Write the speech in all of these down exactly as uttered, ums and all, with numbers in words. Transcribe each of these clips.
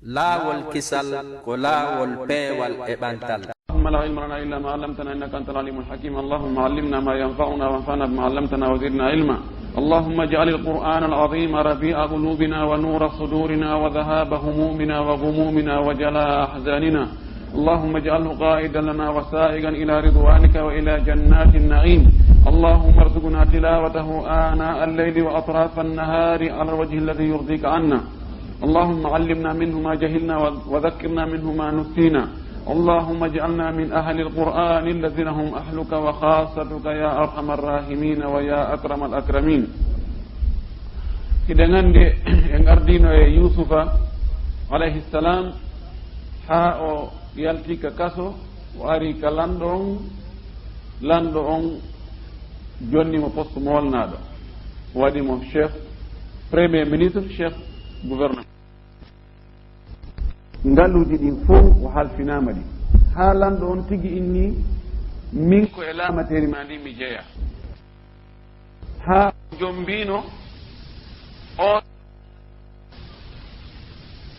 Laawol kisal ko laawol peewal e ɓantal. اللهم لا علم لنا إلا ما علمتنا إنك أنت العليم الحكيم. اللهم علمنا ما ينفعنا وانفعنا بما علمتنا وزدنا علما. اللهم اجعل القرآن العظيم ربيع قلوبنا ونور صدورنا وذهاب همومنا وغمومنا وجلاء أحزاننا. اللهم اجعله قائدا لنا وسائقا إلى رضوانك وإلى جنات النعيم. اللهم ارزقنا تلاوته آناء الليل وأطراف النهار على الوجه الذي يرضيك عنا. اللهم علمنا منه ما جهلنا وذكرنا منه ما نسينا. اللهم اجعلنا من أهل القرآن الذين هم أهلك وخاصتك يا أرحم الراحمين ويا أكرم الأكرمين. Hiɗen anndi en ardiino e Yuusufa alayhi salam haa o yalti ka kaso, o ari ka lanɗo on, lanɗo on jonni mo poste mo wolnaaɗo, waɗi mo chef, premier ministre, chef gouvernement. Ngaluuji ɗin fow o halfinaama ɗi, haa lanɗo on tigi inni, min ko e laamateeri ma ndin mi jeyaa. Haa jombiino o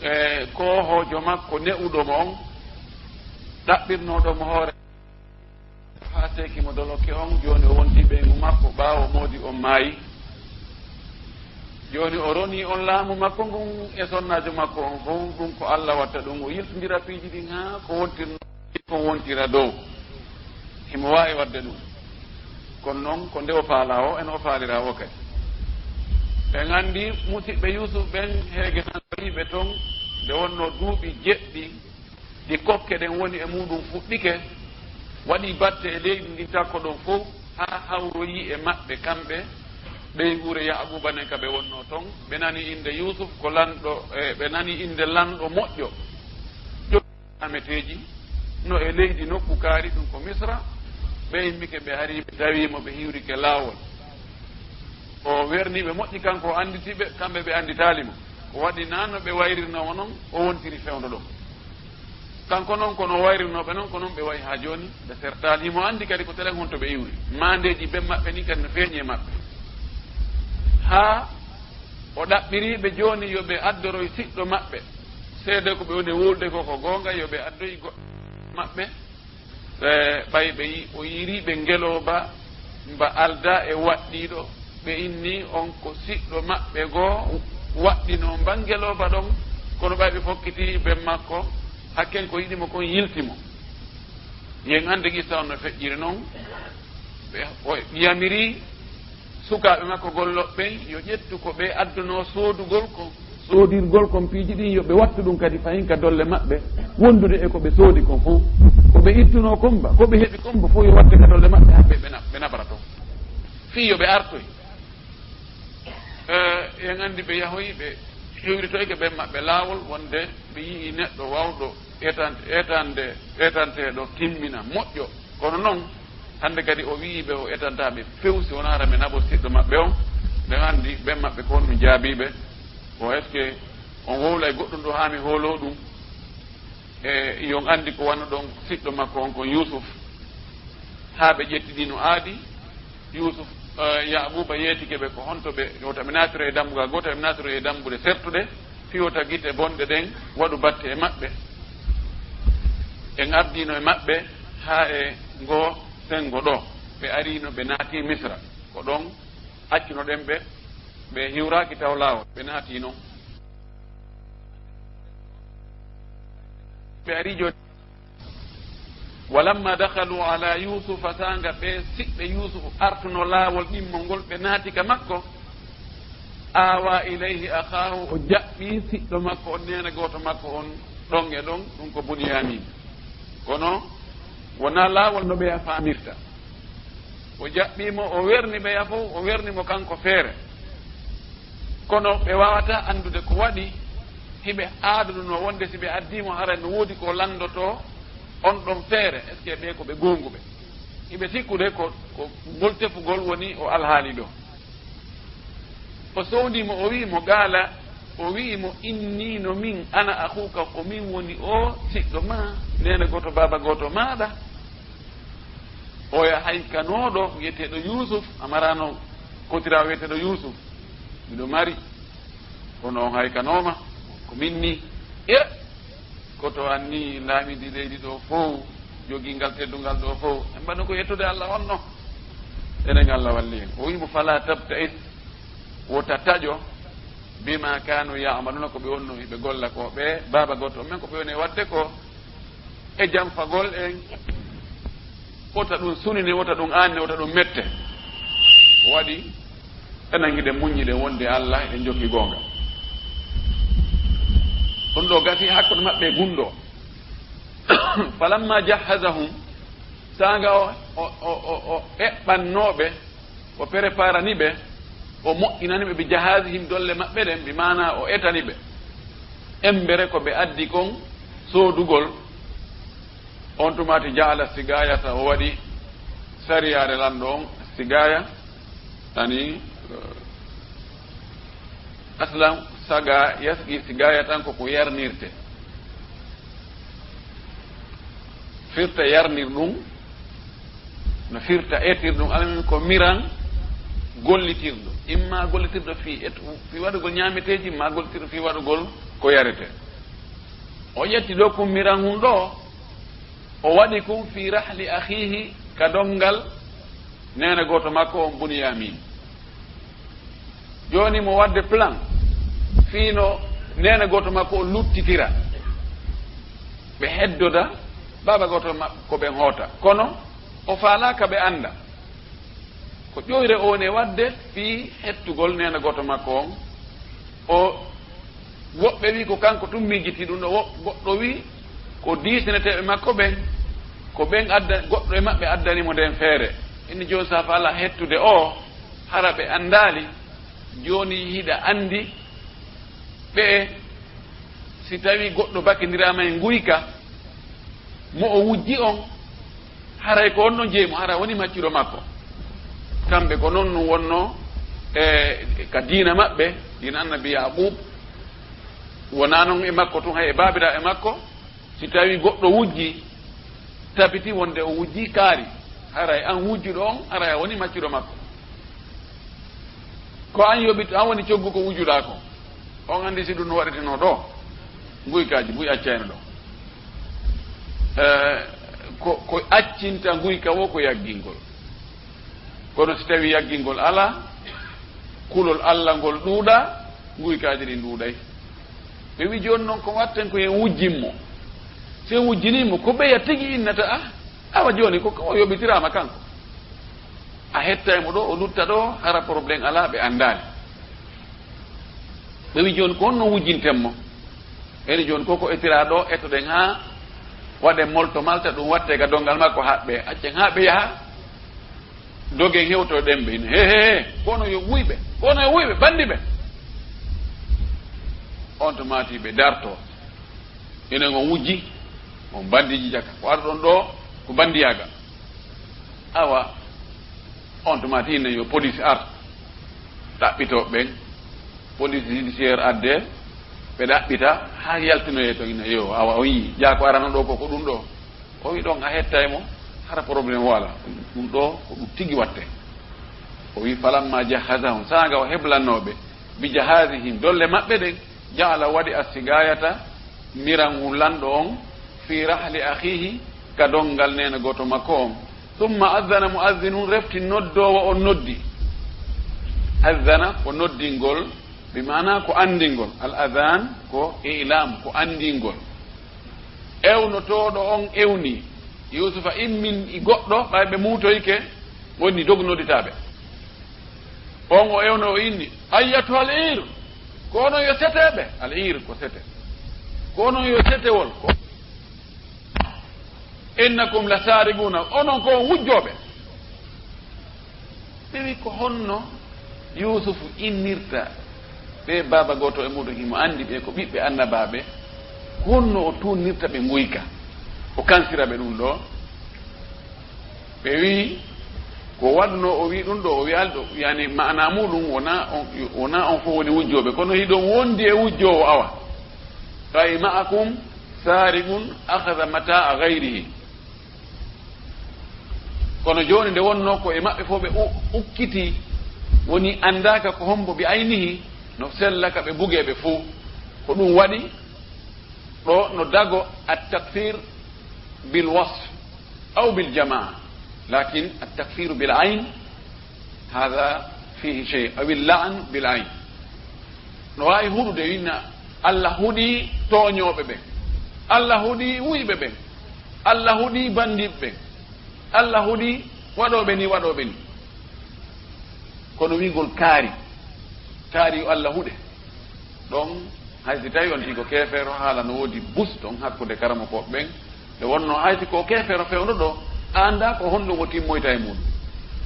e koohoojo makko ne'uɗo mo on, ɗaɓɓirnooɗo mo hoore, haa seeki mo dolokke on. Jooni o wonti ɓeyngu makko ɓaawo moodi on maayi. Jooni o ronii on laamu makko ngun e sonnaajo makko on fow. Ɗum ko Alla watta ɗum, o yiltindira piiji ɗin haa ko wontirnoo ko wontira dow. Himo waawi waɗde ɗum. Kono noon, ko nde o faalaa o, eno o faalira o kadi. En anndi musiɓɓe Yuusuf ɓen, heege nan ɓe ton, nde wonnoo duuɓi jeɗɗi ɗi kokke ɗen woni e muuɗum fuɗɗike, waɗi batte e leydi ndin takko ɗon fow, haa hawroyi e maɓɓe kamɓe, ɓeynguure Yaaquuba nden ka ɓe wonnoo ton. Ɓe nani innde Yuusuf ko lanɗo, e ɓe nani innde lanɗo moƴƴo. Ameteeji no e leydi nokku kaari, ɗum ko Misra. Ɓe immike, ɓe ari, ɓe tawi mo, ɓe hiwrike laawol. O werni ɓe moƴƴi, kanko o annditi ɓe, kamɓe ɓe annditaali mo. Ko waɗi naa no ɓe wayrirnoo mo non, o wontiri fewndo ɗon. Kanko non, kono o wayrirnoo ɓe non, ko non ɓe wayi haa jooni, ɓe sertaali. Himo anndi kadi ko telen honto ɓe iwri. Maandeeji ben maɓɓe nin kadi no feeñi e maɓɓe. Haa o ɗaɓɓiri ɓe jooni yo ɓe addoroy siɗɗo maɓɓe. Seede ko ɓe woni e wowlude ko, ko goonga, yo ɓe addoy goɗɗo maɓɓe. E, ɓay ɓe yi-, o yiiri ɓe ngelooba mba aldaa e waɗɗiiɗo, ɓe inni on ko siɗɗo maɓɓe goo waɗɗinoo mba ngelooba ɗon, kono ɓay ɓe fokkiti ben makko, hakken ko yiɗi mo kon yilti mo. Yen anndi qissa on no feƴƴiri non, ɓe, o yamiri sukaaɓe makko golloɓe ɓen yo ƴettu ko ɓe addunoo soodugol kon, soodirgol kon piiji ɗin, yo ɓe wattu ɗum kadi fahin ka dolle maɓɓe, wondude e ko ɓe soodi kon fow. Ko ɓe ittunoo kon ba, ko ɓe heɓi kon ba fow, yo watte ka dolle maɓɓe, haa ɓe, ɓe na-, ɓe nabara ton. Fii yo ɓe artoy. Eh, en anndi ɓe yahoyi, ɓe hewritoyke ɓen maɓɓe laawol, wonde ɓe yi'i neɗɗo waawɗo etan-, etande, etanteeɗo timmina, moƴƴo. Kono non, hannde kadi o wi'i ɓe o etantaa ɓe few, si wonaa hara mi naɓo siɗɗo maɓɓe on. Ɓe anndi ɓen maɓɓe ko honɗum jaabii ɓe. Ko est-ce que on wowlay goɗɗum ɗo haa mi hooloo ɗum? E, yon anndi ko wano ɗon siɗɗo makko on kon Yuusuf. Haa ɓe ƴetti ɗi no aadi, Yuusuf, eh, Yaaquuba yeetike ɓe ko honto ɓe, wota ɓe naatiro e dambugal gootal, ɓe naatiro e dambuɗe sertuɗe, fii wota gite bonɗe ɗen waɗu batte e maɓɓe. En ardiino e maɓɓe haa e ngoo senngo ɗoo. Ɓe ariino, ɓe naati Misra. Ko ɗon accunoɗen ɓe, ɓe hiwraaki taw laawol, ɓe naati non. Ɓe ari jooni. Walamma dakhalu ala Yusufa, saanga ɓe siɓɓe Yusufu artuno laawol ɗimmo ngol, ɓe naati ka makko. Awa ilayhi akhahu, o jaɓɓi siɗɗo makko on, neene gooto makko on, ɗon e ɗon, ɗum ko Bunyamin. Kono wonaa laawol no ɓeya faamirta. O jaɓɓii mo, o werni ɓeya fof, o werni mo kanko feere. Kono ɓe waawataa anndude ko waɗi hiɓe aadunoo wonde si ɓe addii mo, haray no woodi ko lanndotoo on ɗon feere. Est-ce que ɓee ko ɓe goonguɓe? Hiɓe sikkude ko, ko ngol tefugol woni o alhaali ɗoo. O sowndii mo, o wi'i mo, qaala, o wi'i mo, inni, no min, ana akhuka, ko min woni o siɗɗo ma, neene gooto, baaba gooto maaɗa. Oya haykanooɗo wi'eteeɗo Yuusuf, a maraano kotiraawo wi'eteeɗo Yuusuf? Miɗo mari, kono on haykanooma, ko min nii. E ko to anni laamidi leydi ɗo fow, jogii ngal teddungal ɗo fow, en mbaɗno ko yettude Allah on no. Enen Allah walli en. O wi'i mo, "Fala tabta'is, wota taƴo, bima kanu ya'maluna, ko ɓe wonno hiɓe golla ko, ɓe baaba gooto men, ko ɓe woni waɗde ko e janfagol en." Wota ɗum sunine, wota ɗum aanne, wota ɗum mette. Ko waɗi, enen hiɗen muññi, ɗen wonde Allah, eɗen jokki goonga. Ɗum ɗo gasi hakkunde maɓɓe e gunɗo. Falamma jahhazahum, saanga o, o, o, o, o eɓɓannooɓe, o préparani ɓe, o moƴƴinani ɓe, bi jahazihim, dolle maɓɓe ɗen, bi maana o etani ɓe. Embere ko ɓe addi kon soodugol, on tumati jaala sigayata, o waɗi sariyaare lanɗo on, sigaya, ani, eh, aslan, saga, yasgi, sigaya tan ko ko yarnirte. Firta yarnir ɗum, no firta etir ɗum, almin ko miran gollitirɗo. Imma gollitirɗo fii et-, fii waɗugol ñaameteeji, imma gollitirɗo fii waɗugol ko yarete. O ƴetti ɗo kun miran hun ɗo, o waɗi kun fii rahli akhihi, ka donngal neene gooto makko on Bunyamin. Jooni mo waɗde plan fii no neene gooto makko o luttitira. Ɓe heddoda baaba gooto makko ɓen hoota. Kono o faalaaka ɓe annda. Ko ƴoyre o woni e waɗde fii hettugol neene gooto makko on. O, woɓɓe wi ko kanko tun miijiti ɗum ɗo, wo-, goɗɗo wi ko diisineteeɓe makko ɓen, ko ɓen adda-, goɗɗo e maɓɓe addani mo nden feere. Inni jooni, sa faala hettude o, hara ɓe anndaali, jooni hiɗa anndi ɓe, si tawii goɗɗo bakindiraama e nguyka, mo o wujji on, haray ko on ɗon jeyi mo, hara woni maccuɗo makko. Kamɓe ko non ɗum wonno e ka diina maɓɓe, diina annabi Yaqub, wonaa non e makko tun, hay e baabiraaɓe makko. Si tawii goɗɗo wujji, tabiti wonde o wujji kaari, haray an wujjuɗo on, haray a woni maccuɗo makko. Ko an yoɓit, an woni coggu ko wujjuɗaa ko. On anndi si ɗum no waɗetenoo ɗo, nguykaaji buy accayno ɗo. Eh, ko, ko accinta nguyka wo ko yaggingol. Kono si tawii yaggingol alaa, kulol Alla ngol ɗuuɗaa, nguykaaji ɗin ɗuuɗay. Ɓe wi, "Jooni non ko watten ko en wujjin mo. Si en wujjinii mo, ko ɓeya tigi innata, ah, awa jooni ko, ko o yoɓitiraama kanko. A hettay mo ɗo, o lutta ɗo, hara problème alaa, ɓe anndaali." Ɓe wi, "Jooni ko honno wujjinten mo?" Ene jooni ko ko etira ɗo, etoɗen haa waɗen molto malta, ɗum watte ga donngal makko, haɓɓe, accen haa ɓe yaha, dogen hewtoɗen ɓe. Ina, "He, he, he, kono yo wuyɓe, kono yo wuyɓe, bandi ɓe." On to maati ɓe darto. Enen on wujji, on bandiji jaka. Ko arɗon ɗo, ko bandiyaagal. Awa, on tuma ti nen yo police ar, ɗaɓɓito ɓen. Police judiciaire adde, ɓe ɗaɓɓita, haa yaltinoye to ina yo, awa, o yii, jaa ko arano ɗo ko, ko ɗum ɗo. O wi ɗon a hettay mo, hara problème wala. Ɗum ɗo, ko ɗum tigi watte. O wi, "Falamma jahazahum", saanga o heblannooɓe, "bi jahazihim", dolle maɓɓe ɗen, "ja'ala", waɗi, "assigayata", miran ngun lanɗo on, "fi rahli akhihi", ka donngal neene gooto makko on. "Thumma adhana mu'adhdhinun", refti noddoowo on noddi. Adhana ko noddingol, bi maana ko anndingol. Al adhan ko i'lam, ko anndingol. Ewnotooɗo on ewni. Yuusufa immin e goɗɗo, ɓay ɓe muutoyke, woni dogu nodditaaɓe. On o ewno o inni, "Ayyatuhal ir, ko onon yo seteeɓe?" Al ir ko sete. "Ko onon yo setewol ko? Innakum la saariquna, onon ko on wujjooɓe." Ɓe wi, "Ko honno Yuusufu innirta ɓe baaba gooto e muɗum, himo anndi ɓe ko ɓiɓɓe annabaaɓe? Ko honno o tuunnirta ɓe nguyka, o kansira ɓe ɗum ɗo?" Ɓe wi, ko waɗuno o wi ɗum ɗo, o wiyaali ɗo, yani, maana muɗum wona on, wona on fof woni wujjooɓe, kono hiɗon wondi e wujjoowo, awa. "Tawi ma'akum sariqun akhadha mata'a ghayrihi." Kono jooni nde wonnoo ko e maɓɓe fof ɓe u-, ukkiti, woni anndaaka ko hombo ɓe aynihi, no sella ka ɓe bugee ɓe fof. Ko ɗum waɗi Ɗo no dago at-takfir bil wasf aw bil jamaa, lakin at-takfir bil ayn, hada fihi shay, aw al la'n bil ayn. No waawi huɗude, winna Allah huɗi tooñooɓe ɓen, Allah huɗi wuyɓe ɓen, Allah huɗi banndiiɓe ɓen, Allah huɗi waɗooɓe ni, waɗooɓe ni. Kono wi'gol kaari, kaari yo Allah huɗe, ɗon hay si tawi on tigi ko keefeero, haala no woodi bus ɗon hakkunde karamokooɓe ɓen. Nde wonno hay si ko keefeero fewndo ɗo, a anndaa ko honɗum o timmoyta e muɗum.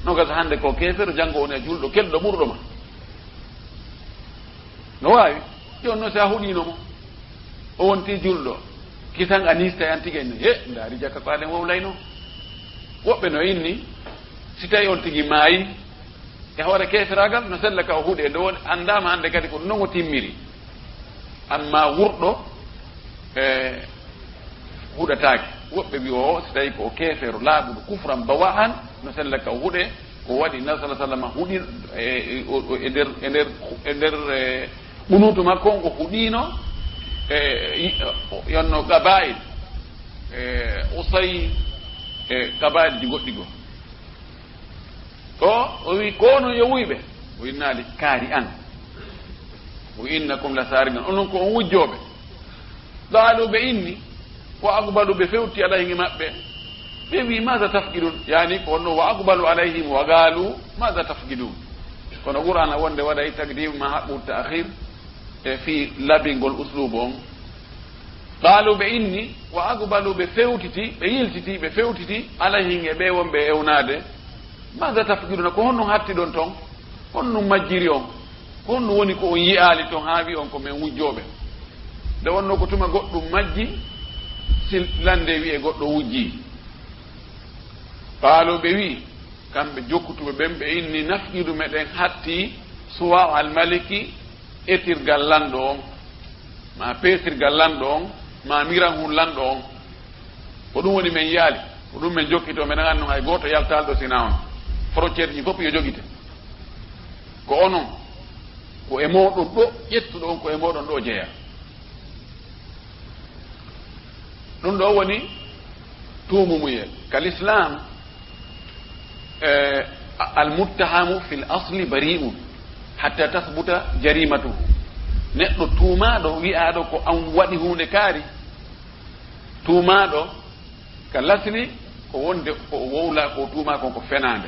No gasa hannde ko keefeero, janngo woni a julɗo kelɗo ɓurɗo ma. No waawi, jooni noon si a huɗiino mo, o wonti julɗo, kisan a niista e an tigi en, he, ndaari jaka ko aɗen wowlayno. Woɓɓe no inni, si tawi on tigi maayi, e hoore keeferaagal, no sella ka o huɗe, nde woni anndaama hannde kadi ko non o timmiri. Amma wurɗo, e, huɗataake. Woɓɓe wi o, si tawi ko o keefeero laaɓuɗo, kufran bawa'an, no sella ka o huɗe, ko waɗi Nabi sallallahu alaihi wasallam huɗi, e, o, o, e nder, e nder, e nder, e, ɓunuutu makko on, o huɗiino, e, yi-, o, yonno Qabaa'il, e, Usay, e, Qabaa'ilji goɗɗi goo. To o wi, ko onon yo wuyɓe, o innaali kaari an. O innakum la saariqun, onon ko on wujjooɓe. Qaalu, ɓe inni, wa aqbalu, ɓe fewti alayhim e maɓɓe. Ɓe wi, maza tafqidun? Yani ko honno wa aqbalu alayhim wa qaalu, maza tafqidun? Kono Qur'aana wonde waɗay taqdim ma haqqu ta'khir e fii labingol usluubu on. Qaalu, ɓe inni, wa aqbalu, ɓe fewtiti, ɓe yiltiti, ɓe fewtiti, alayhim e ɓe wonɓe ewnaade. Maza tafqiduna, ko honɗum hattiɗon ton? Honɗum majjiri on? Ko honɗum woni ko on yi'aali ton haa wi on ko men wujjooɓe? Nde wonno ko tuma goɗɗum majji, si lande wi'e goɗɗo wujji. Qaalu, ɓe wi, kamɓe jokkutuɓe ɓen, ɓe inni, nafqidu, meɗen hatti, suwa al maliki, etirgal lanɗo on, ma peesirgal lanɗo on, ma miran hun lanɗo on. Ko ɗum woni men yaali, ko ɗum men jokkito, men andu hay gooto yaltaali ɗo sina on. Frontière ji fof yo jogite. Ko onon, ko e mooɗon ɗo, ƴettuɗo on ko e mooɗon ɗo jeya. Ɗum ɗo woni tuumumuyel. Ka l'islam, eh, al muttahamu fil asli bari'un hatta tasbuta jarimatuhu. Neɗɗo tuumaaɗo, wi'aaɗo ko an waɗi huunde kaari, tuumaaɗo ka lasli ko wonde ko o wowla, ko o tuumaa kon ko fenaande.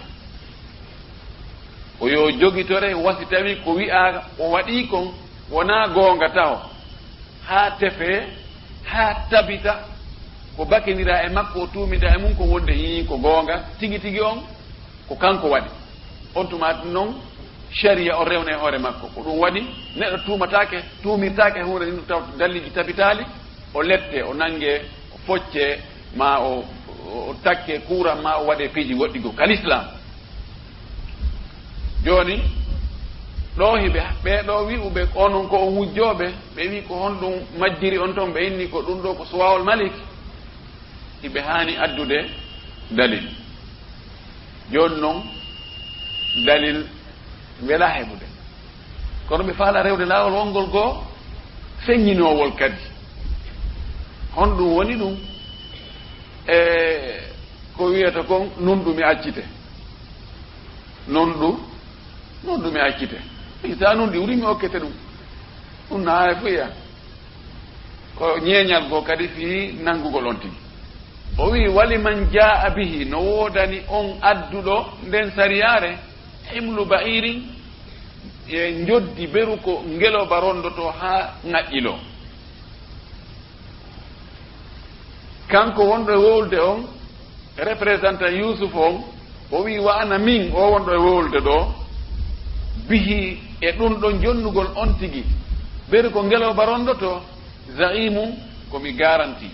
O yo jogitore, wa si tawi ko wi'aa o waɗii kon wonaa goonga taho, haa tefee, haa tabita ko bakindiraa e makko, o tuuminda e mum ko wonde hii ko goonga tigi tigi on, ko kanko waɗi. On tuma non, sharia o rewna e hoore makko. Ko ɗum waɗi neɗɗo tuumataake, tuumirtaake e huunde ndin taw dalliiji tabitaali, o lette, o nange, o focce, ma o, o takke kuuran, ma o waɗe piiji goɗɗi goo. Ka l'islam. Jooni, ɗo hiɓe, ɓee ɗo wi'uɓe onon ko on wujjooɓe, ɓe wi ko honɗum majjiri on ton, ɓe inni ko ɗum ɗo ko suwawol malik. Hiɓe haani addude dalil. Jooni non, dalil welaa heɓude. Kono ɓe faala rewde laawol wonngol goo feññinoowol kadi. Honɗum woni ɗum? E ko wiyata kon, nunɗu mi accite. Nunɗu, nunɗu mi accite. Sa nunɗi wuri mi okkete ɗum. Ɗum na haaya fof yiya. Ko ñeeñal goo kadi fii nanngugol on tigi. O wi'i, wali man jaa bihi, no woodani on adduɗo nden sariyaare, himlu ba'irin, e njoddi beru ko ngelooba ronndotoo haa ŋaƴƴiloo. Kanko wonɗo e wowlude on, représentant Yuusuf on, o wi'i, wa ana min, o wonɗo e wowlude ɗo, bihi, e ɗum ɗon jonnugol on tigi, beru ko ngelooba ronndotoo, za'imu, ko mi garanti,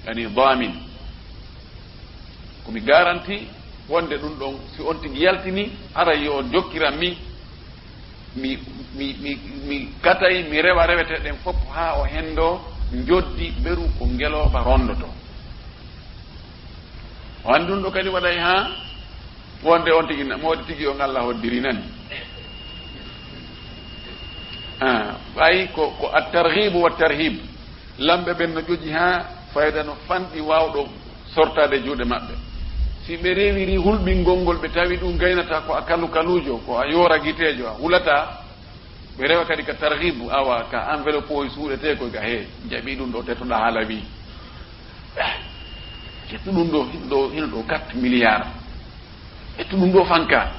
yani damin, ko mi garanti wonde ɗum ɗon, si on tigi yaltini, haray yo on jokkiran mi, mi, mi, mi, mi katay, mi rewa rewete ɗen fof haa o henndo njoddi beru ko ngelooba ronndotoo. O anndi ɗum ɗo kadi waɗay haa wonde on tigi na-, moodi tigi on Allah hoddiri nani. Ah, ɓay ko, ko at-targhibu wa tarhib. Lamɓe ɓen no ƴoƴi haa fayda no fanɗi waawɗo sortaade juuɗe maɓɓe. Si ɓe rewiri hulɓingol ngol, ɓe tawi ɗum gaynata ko a kalu kaluujo, ko a yoora giteejo, a hulataa, ɓe rewa kadi ka targhibu, awa ka enveloppe o suuɗetee koy ga hee, jaɓi ɗum ɗo, tettoɗaa haala wi. Eh, ƴettu ɗum ɗo, hino ɗo, hino ɗo quatre milliards. Ƴettu ɗum ɗo fanka.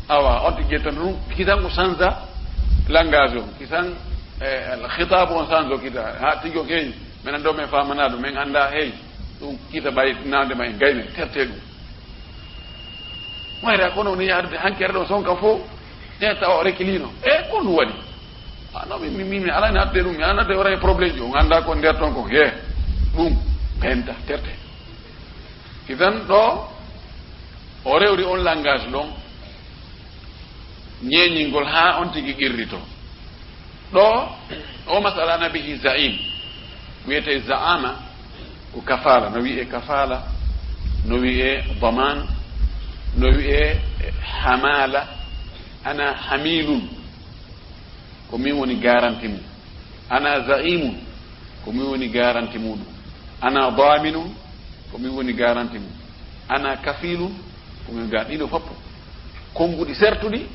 Awa, on tigi ƴetta ɗum, kisan o change langage on, kisan, eh, al khitab on change o kita. Ha, tigi o kay, men ando men famana ɗum, men anda, hey, ɗum kita ɓay nande ma en gayne, terte ɗum. Wayra kono ni yaade hankere ɗo son ka fo, ne tawa o rekilino. E ko ɗum waɗi? Ah, non, mi, mi, mi, mi alani adde ɗum, mi alani adde wara e problème ji, on anda ko nder ton ko, he, ɗum, penta, terte. Idan ɗo, o rewri on langage ɗon, ñeeñingol haa on tigi qirrito. Ɗo, o masala na bihi za'im, wiyete za'ama, ko kafala, no wiye kafala, no wiye daman, no wiye hamala, ana hamilun, ko min woni garanti mum. Ana za'imun, ko min woni garanti muɗum. Ana daminun, ko min woni garanti mum. Ana kafilun, ko min ga-, ɗiɗo fof ko konnguɗi sertuɗi,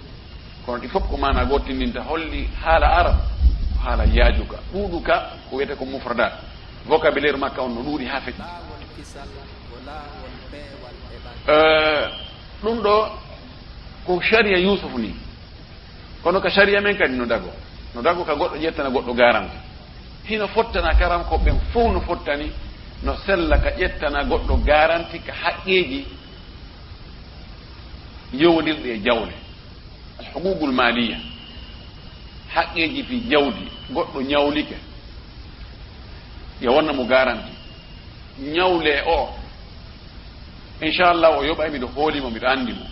kono ɗi fof ko maana gottindinta, holli haala arab, ko haala yaajuka. Ɗuuɗuka, ko wiyete ko mufradat. Vocabulaire makka on no ɗuuɗi haa feƴƴi. Eh, ɗum ɗo ko sharia Yusuf ni. Kono ka sharia men kadi no dago. No dago ka goɗɗo ƴettana goɗɗo garanti. Hino fottana karam ko ɓen fof no fottani, no sella ka ƴettana goɗɗo garanti ka haqqeeji yowondirɗi e jawle. Al huququl maliya. Haqqeeji fi jawdi, goɗɗo ñawlike. Yo wonna mo garanti. Ñawle o, inchallah, o yoɓay, miɗo hooli mo, miɗo anndi mo.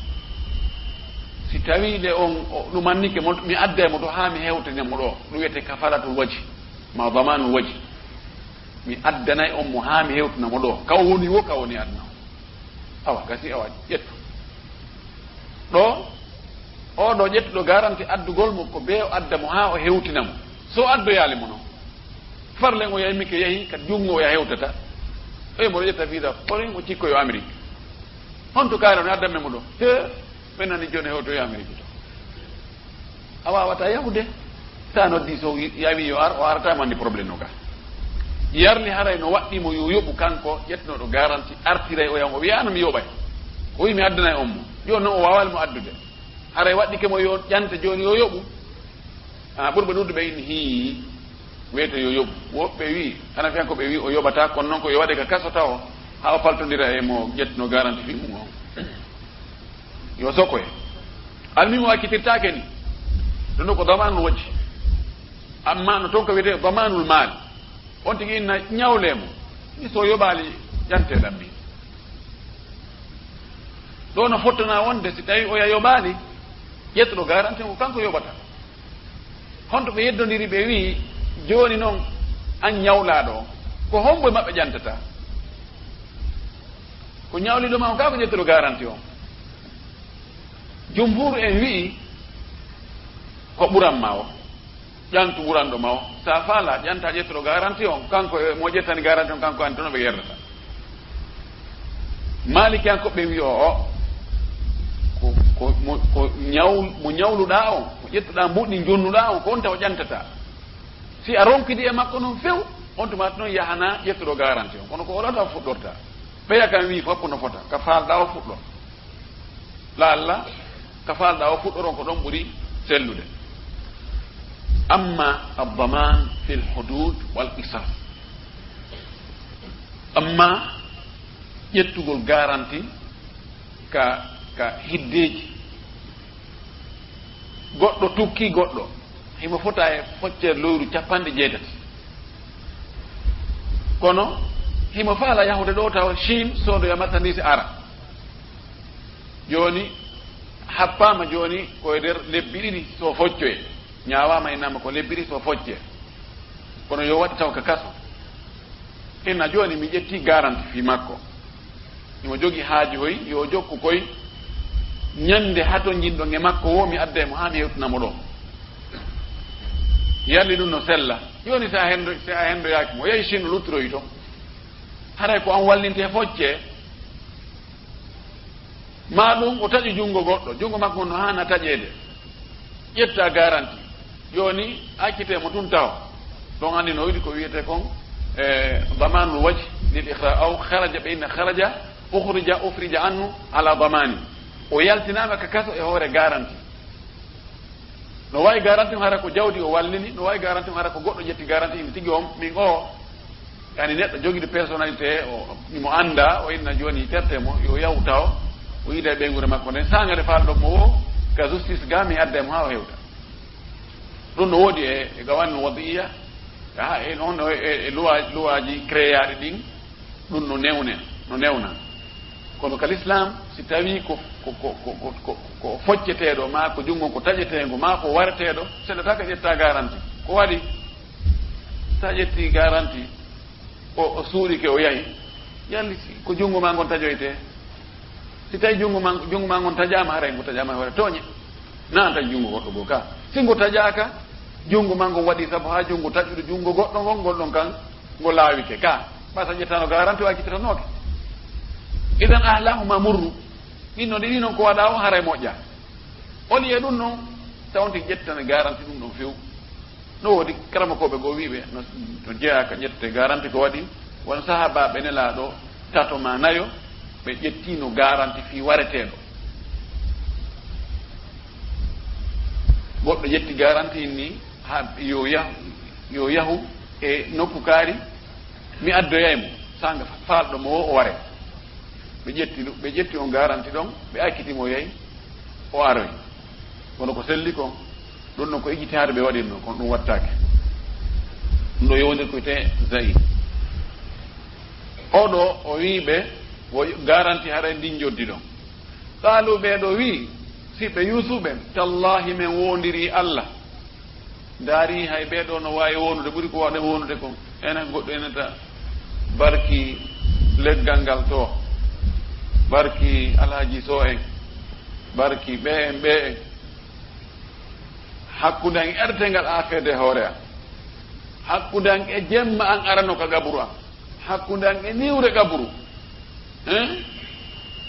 Si tawi le on, o, ɗum annike mo, mi adday mo to haa mi hewtene mo ɗo. Ɗum wiyete kafalatul waji, ma damanul waji. Mi addanay on mo haa mi hewtina mo ɗo. Ka o woni wo, ka o woni aduna o. Awa, gasi, awa, ƴettu. Ɗo, o ɗo ƴettuɗo garanti addugol mo ko bee o adda mo haa o hewtina mo. So addoyaali mo noon. Farlen o yahi, mike yahi, ka junngo o yaha hewtata. Ɓay mo ƴetta visa, porin o cikkoyo Amérique. Honto kaare on addan men mo ɗo? He, ɓe nani jooni hewtoyo Amérique to. A waawataa yahude. So a noddi, so yawi yo ar, o arata, mo anndi problème no ga. Yarli haray no waɗɗi mo yo yoɓu kanko, ƴettunoɗo garanti, artiray o yan o wiya, "Ano mi yoɓay." O wi, "Mi addanay on mo." Jooni noon o waawaali mo addude. Haray waɗɗike mo yo ƴante jooni yo yoɓu. Ah, ɓurɓe ɗuuɗuɓe ɓe inni, hii, wiyete yo yoɓu. Woɓɓe wi, hana fiyan ko ɓe wi o yoɓata, kono noon ko yo waɗe ka kaso tawo, haa o faltondira e mo ƴettuno garanti fii mum on. Yo sokoye. Almuhimu accitirtaake ni. Ɗum ɗo ko damanul wajhi. Amma no toon ko wiyetee damanul maal. On tigi inna ñawle mo. Mi so yoɓaali ƴante ɗam mi. Ɗo no fottana wonde si tawi oya yoɓaali, ƴettuɗo garanti ko kanko yoɓata. Honto ɓe yeddondiri ɓe wi'i, jooni noon an ñawlaaɗo o, ko hombo e maɓɓe ƴantata? Ko ñawliiɗo ma on kaa ko ƴettuɗo garanti on. Jumhur en wi'i ko ɓuran ma o. Ƴantu ɓuranɗo ma o. Sa faala, ƴanta ƴettuɗo garanti on. Kanko e mo ƴettani garanti on, kanko anndi toon ɓe yerdata. Maliki an ko ɓe wi'i o, o. Ko, ko, mo, ko ñaw-, mo ñawluɗaa on, mo ƴettuɗaa mbuɗi njonnuɗaa on, ko on tawa ƴantata. Si a ronkidi e makko noon few, on tuma noon yahana ƴettuɗo garanti on. Kono ko o ɗon tawa fuɗɗorta. Ɓeya kam wi'i fof ko no fota, ka faalɗaa o fuɗɗo. Laalla, ka faalɗaa o fuɗɗoron ko ɗon ɓuri sellude. Amma ad-daman fil hudud wal qisas. Amma ƴettugol garanti ka, ka hiddeeji. Goɗɗo tukki goɗɗo, himo fota e foccere lowru capanɗe jeetati. Kono himo faala yahude ɗo tawa Chine soodoya marchandise ara. Jooni happaama jooni ko e nder lebbi ɗiɗi so foccoye. Ñaawaama innama ko lebbi ɗiɗi so focce. Kono yo waɗ taw ka kaso. Inna jooni mi ƴetti garanti fii makko. Himo jogi haaju hoy, yo jokku koy ñande hato njiɗɗon e makko wo mi adda e mo haa mi hewtina mo ɗo. Yalli ɗum no sella. Jooni, si a hendo, si a hendoyaaki mo, yehi Chine, luttiroyi to. Haray ko an wallinte focce. Maa ɗum o taƴi junngo goɗɗo, junngo makko no haana taƴeede. Ƴetta garanti. Jooni, accitee mo tun taho. Ɗon anndi no wiɗi ko wiyetee kon, e, damanul wajh lil ikhra, aw kharaja, ɓe inna kharaja, ukhrija, ufrija anhu ala damani. O yaltinaama ka kaso e hoore garanti. No waawi garanti on hara ko jawdi o wallini, no waawi garanti on hara ko goɗɗo ƴetti garanti indi tigi on, min o, yani neɗɗo jogiiɗo personnalité, o, imo annda, o inna jooni terte mo, yo yahu taho, o yiida e ɓeynguure makko nden, saanga nde faalɗo mo o, ka justice ga, mi adda e mo haa o hewta. Ɗum no woodi e, e qawanin wadiya, ha, e, on, e, e, e loi, loi ji créé-ɗi ɗin, ɗum no newne, no newna. Kono ka l'islam, si tawi ko, ko, ko focceteeɗo, maa ko junngo ko taƴeteengo, maa ko wareteeɗo, sellataake ƴetta garanti. Ko waɗi? Sa ƴetti garanti, o, o suuɗike, o yahi, yalli si ko junngo maa ngon taƴoytee? Si tawi junngo maa, junngo maa ngon taƴaama, haray ngo taƴaama e hoore tooñe. Na an taƴi junngo goɗɗo goo ka. Si ngo taƴaaka, junngo maa ngon waɗi sabu haa junngo taƴuɗo junngo goɗɗo ngon, ngol ɗon kan, ngo laawike ka. Ɓay sa ƴettaano garanti, o accitatanoke. Idan ahlahuma murru. Ɗin non, ɗiɗi non ko waɗaa o, haray moƴƴa. Oli e ɗum non, tawnti ƴettane garanti ɗum ɗon few. No woodi karamokooɓe goo wiiɓe, no, no jeyaa ka ƴette garanti ko waɗi, won sahaabaaɓe Nelaaɗo tato maa nayo, ɓe ƴettiino garanti fii wareteeɗo. Goɗɗo ƴetti garanti inni, ha, yo yahu, yo yahu e nokku kaari, mi addoyay mo, saanga faalɗo mo o, o ware. Ɓe ƴetti ɗum, ɓe ƴetti on garanti ɗon, ɓe acciti mo yahi, o aroy. Kono ko selli kon, ɗum non ko ijtihaad ɓe waɗirno, kono ɗum wattaake. Ɗum ɗo yowondir ko wiyetee za'i. Oɗo, o wii ɓe, wo garanti haray ndin njoddi ɗon. Qaalu, ɓee ɗo wii, si ɓe Yuusuf ɓen, tallaahi men woondirii Allah. Ndaari hay ɓee ɗoo no waawi woonude, ɓuri ko waawde woonude kon. Enen goɗɗo enata barki leggal ngal to, barki Alhaji Sow en, barki ɓee en, ɓee en. Hakkunde an e artengal a feede hoore an. Hakkunde an e jemma an arano ka gaburu an. Hakkunde an e niwre gaburu. Hein?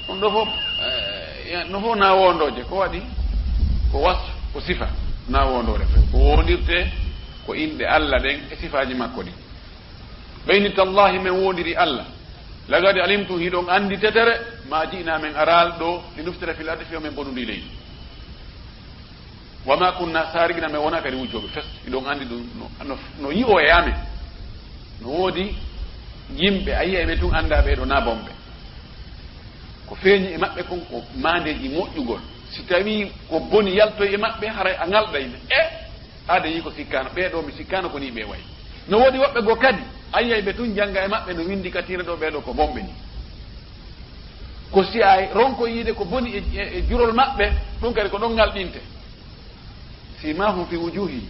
On ɗo fof, eh, ya-, no fof na wondooje. Ko waɗi? Ko wasf, ko sifa. Na wondoore fof. Ko wondirte ko inɗe Allah ɗen e sifaaji makko ɗin. Ɓe inni, "Tallahi, men wondiri Allah. Lagad alimtum, hiɗon anndi tetere, ma ji'na, men araali ɗo, li nufsida fil ardi, few men bonundi leydi." Wa ma kunna sariqina, men wona kadi wujjooɓe fes. Hiɗon anndi ɗum no, no, no yi'o e amen. No woodi yimɓe, a yi'ay ɓe tun, annda ɓee ɗo na bonɓe. Ko feeñi e maɓɓe kon ko maandeeji moƴƴugol. Si tawii ko boni yaltoy e maɓɓe, haray a ŋalɗay ɓe. E, aade yii ko sikkaano, ɓee ɗo mi sikkaano ko nii ɓe wayi. No woodi woɓɓe goo kadi, a yi'ay ɓe tun, jannga e maɓɓe no winndi ka tiira ɗo, ɓee ɗo ko bonɓe nii. Ko si a ronko yiide ko boni e, e, e jurol maɓɓe, ɗum kadi ko ɗon ŋalɗinte. Simahum fi wujuhi.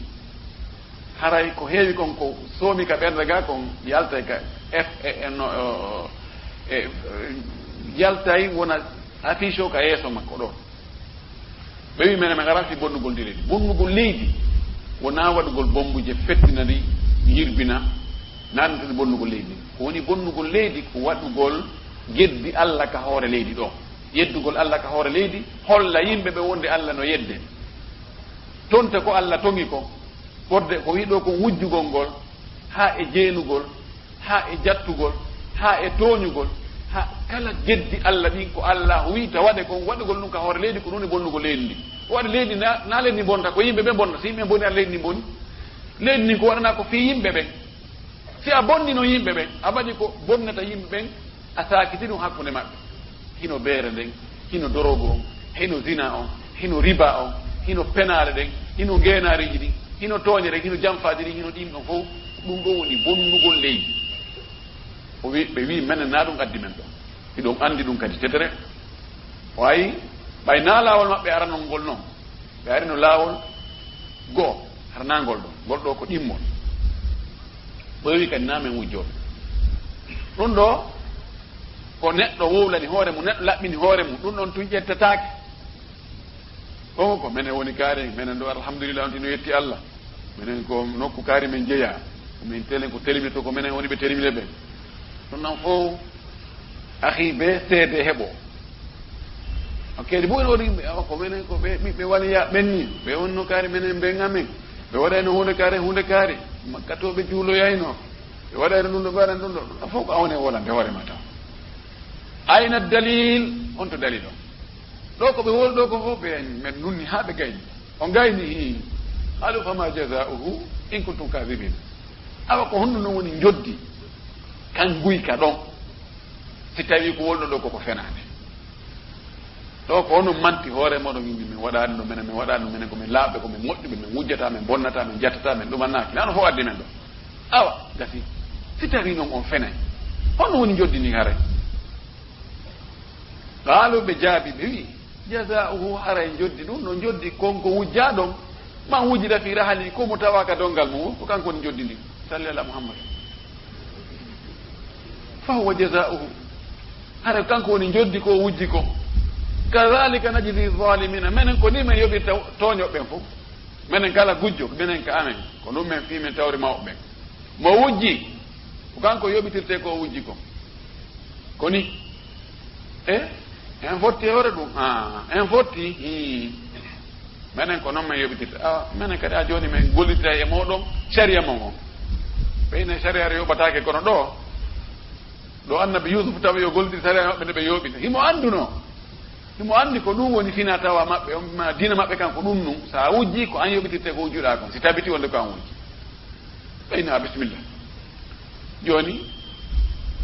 Haray ko heewi kon ko soomi ka ɓernde ga kon yaltay ka F, e, e, no, o, e, e, yaltay wona affiche o ka yeeso makko ɗo. Ɓe wi, "Menen, men ara fi bonnugol ndi leydi." Bonnugol leydi wona waɗugol bombuje fettina ndi, yirbina, na ɗum tagi bonnugol leydi. Ko woni bonnugol leydi ko waɗugol geddi Allah ka hoore leydi ɗo. Yeddugol Allah ka hoore leydi, holla yimɓe ɓe wonde Allah no yedde. Tonta ko Allah toŋi ko, fodde ko wi'i ɗo kon wujjugol ngol, haa e jeenugol, haa e jattugol, haa e tooñugol, haa kala geddi Allah ɗin ko Allah wi'i ta waɗe kon, waɗugol ɗum ka hoore leydi ko ɗum woni bonnugol leydi ndi. Waɗi leydi na, na leydi ndi bonta, ko yimɓe ɓe bonta. Si yimɓe boni, a leydi ndi boni. Leydi ndin ko waɗanaa ko fii yimɓe ɓen. Si a bonnino yimɓe ɓen, a waɗi ko bonnata yimɓe ɓen, a saakiti ɗum hakkunde maɓɓe. Hino beere nden, hino dorogu on, hino zina on, hino riba on, hino penaale ɗen, hino ngeenaariiji ɗin, hino tooñe ɗen, hino janfaaji ɗin, hino ɗin ɗon fow. Ɗum ɗo woni bonnugol leydi. O wi, ɓe wi, "Menen na ɗum addi men ɗo. Hiɗon anndi ɗum kadi tetere." O ayi, ɓay na laawol maɓɓe aranol ngol non. Ɓe arino laawol goo, hara na ngol ɗo. Ngol ɗo ko ɗimmol. Ɓooyi kadi na men wujjooɓe. Ɗum ɗo ko neɗɗo wowlani hoore mum, neɗɗo laɓɓini hoore mum. Ɗum ɗon tun ƴettataake. Ko, ko menen woni kaari, menen ɗo, alhamdulillah, on tino yetti Allah. Minen ko nokku kaari men jeyaa. Ko min telen ko telimito, ko minen woni ɓe telimide ɓen. Ɗum ɗon fof, akhi, be seede heɓo. Kadi bo ene woni yimɓe, awa, ko minen ko ɓe ɓiɓɓe waliya ɓen ni. Ɓe wonno kaari minen ɓen amen. Ɓe waɗayno huunde kaari, huunde kaari. Makkatooɓe juuloyayno. Ɓe waɗayno ɗum ɗo, ɓe waɗayno ɗum ɗo. Ɗum ɗon fof ko a woni e wolande hoore ma taw. Ayna dalil, on to dalil on? Ɗo ko ɓe woni ɗo ko fof ɓe men nunni haa ɓe gayni. O gayni hii. Qalu fama jazauhu in kuntum kadibin. Awa ko honno non woni joddi kan guyka ɗon, si tawi ko wonɗo ɗo koko fenaande? Ɗo ko onon manti hoore moɗon, yimɓe, min waɗaani ɗum, minen, min waɗaani ɗum, minen ko min laaɓɓe, ko min moƴƴuɓe, min wujjata, min bonnata, min jattata, min ɗumannaaki. Nano fof addi men ɗo. Awa, gasi. Si tawi non on fenay, honno woni joddi ndi haray? Qaalu, ɓe jaabi, ɓe wi'i, jazaa'uhu, haray joddi ɗum no joddi kon ko wujjaa ɗon, man wujida fi rahli, ko mo tawa ka dongal mum, ko kanko woni joddi ndin. Salli ala Muhammad. Fa huwa jazaa'uhu. Haray kanko woni joddi ko wujji ko. Kadhalika najzi zalimina. Menen ko ni men yoɓirta tooñoɓe ɓen fof. Menen kala gujjo, menen ka amen. Ko ɗum men fii men tawri mawɓe ɓen. Mo wujji, ko kanko yoɓitirte ko o wujji ko. Ko ni? E? En fotti e hoore ɗum? Ah, en fotti? Hii. Menen ko noon men yoɓitirta. Ah, menen kadi a jooni men gollitira e mooɗon sariya mon on. Ɓe ina sariya yoɓataake kono ɗo, ɗo annabi Yuusuf tawi yo gollitiri sariya maɓɓe nde ɓe yooɓi nde. Himo anndunoo. Himo anndi ko ɗum woni fina tawa maɓɓe, on ma diina maɓɓe kan ko ɗum nun. So a wujji ko an yoɓitirte ko wujjuɗaa kon. Si tabiti wonde ko an wujji. Ɓeyna, bisimilla. Jooni,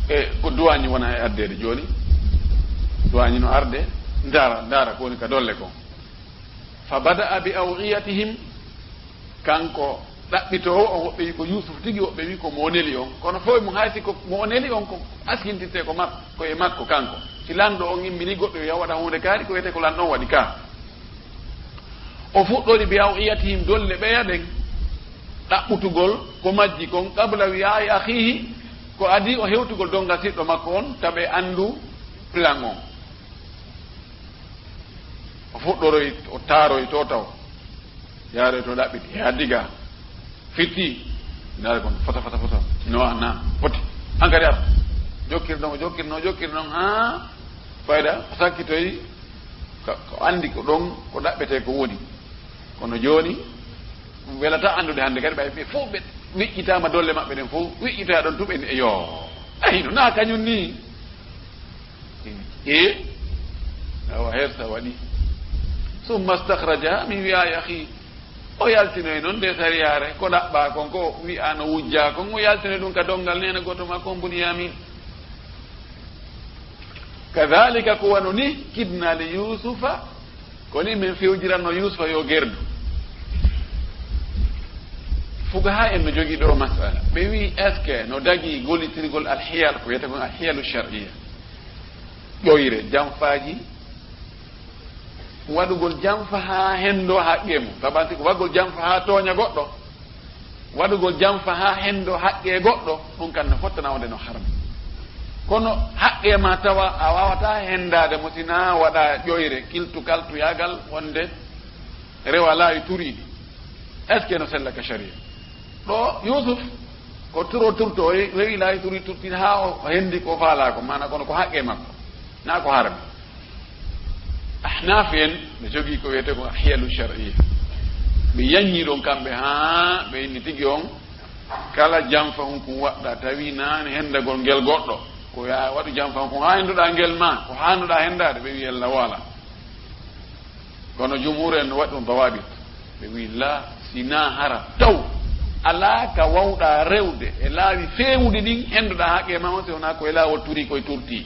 e ko duwaañi wona e addeede jooni. Duwaañi no arde, ndaara, ndaara ko woni ka dolle kon. Fa bada'a bi aw'iyatihim, kanko ɗaɓɓitoowo on, woɓɓe wi ko Yuusuf tigi, woɓɓe wi ko mo o neli on. Kono fof mum hay si ko mo o neli on ko askintirte ko makko, ko e makko kanko. Si lanɗo on immini goɗɗo yo waɗa huunde kaari, ko wiyete ko lanɗo on waɗi ka. O fuɗɗori bi aw'iyatihim, dolle ɓeya ɗen, ɗaɓɓutugol ko majji kon, qabla wi'aa'i akhihi, ko adii o hewtugol donngal siɗɗo makko on, taɓe anndu plan on. O fuɗɗoroy, o taaroy to taw. Yaaroy to ɗaɓɓiti, he addiga. Fitti. Ndaare kon, fota, fota, fota. No, na, foti. Hankadi ara. Jokkir non, jokkir non, jokkir non, haa fayda, o sakkitoy ka, ko anndi ko ɗon, ko ɗaɓɓetee ko woni. Kono jooni, ɗum welata anndude hannde kadi, ɓay ɓe fof ɓe weƴƴitaama dolle maɓɓe ɗen fof, weƴƴitoya ɗon tuɓe ni, e yo. Ayi, no, na kañum ni. E, awa, hersa waɗi. Summa stakhraja min wi'aa'i akhi. O yaltinoy noon nde sariyaare, ko ɗaɓɓaa kon, ko wi'aa no wujjaa kon, o yaltinoy ɗum ka donngal neene gooto makko on Bunyamin. Kadhalika, ko wano ni, kidna li Yusufa, ko ni min fewjiranno Yusufa yo gerdu. Fugahaa en no jogii ɗo masala. Ɓe wi'i, est-ce que no dagii gollitirgol alhiyal, ko wiyetee kon alhiyalu shar'iyya? Ƴoyre, janfaaji, waɗugol janfa haa henndo haqqee mum. Saban si ko waɗugol janfa haa tooña goɗɗo, waɗugol janfa haa henndo haqqee goɗɗo, ɗum kan no fottana wonde no harmi. Kono haqqee ma tawa a waawataa henndaade mo si na waɗa ƴoyre, kiltu kaltuyaagal wonde rewa laawi turiiɗi. Est-ce que no sella ka sharia? Ɗo Yusuf ko turo turto, o rewi laawi turi turti haa o hendi ko faalaa ko, maana kono ko haqqee makko, na ko harmi. Ahnaf en ɓe jogii ko wiyetee ko hiyalu shar'iyya. Ɓe yanñii ɗon kamɓe haa ɓe inni tigi on, kala janfa hunkun waɗɗa tawi naani hendagol ngel goɗɗo, ko ya waɗu janfa hunkun haa henduɗaa ngel ma, ko haanuɗaa hendaade, ɓe wi'i yalla waala. Kono jumhur en no waɗi ɗum dawabit. Ɓe wi'i, la, si na hara taw alaa ka wawɗaa rewde e laawi feewuɗi ɗin, henduɗaa haqqee ma on, si wonaa ko e laawol turi koye turti.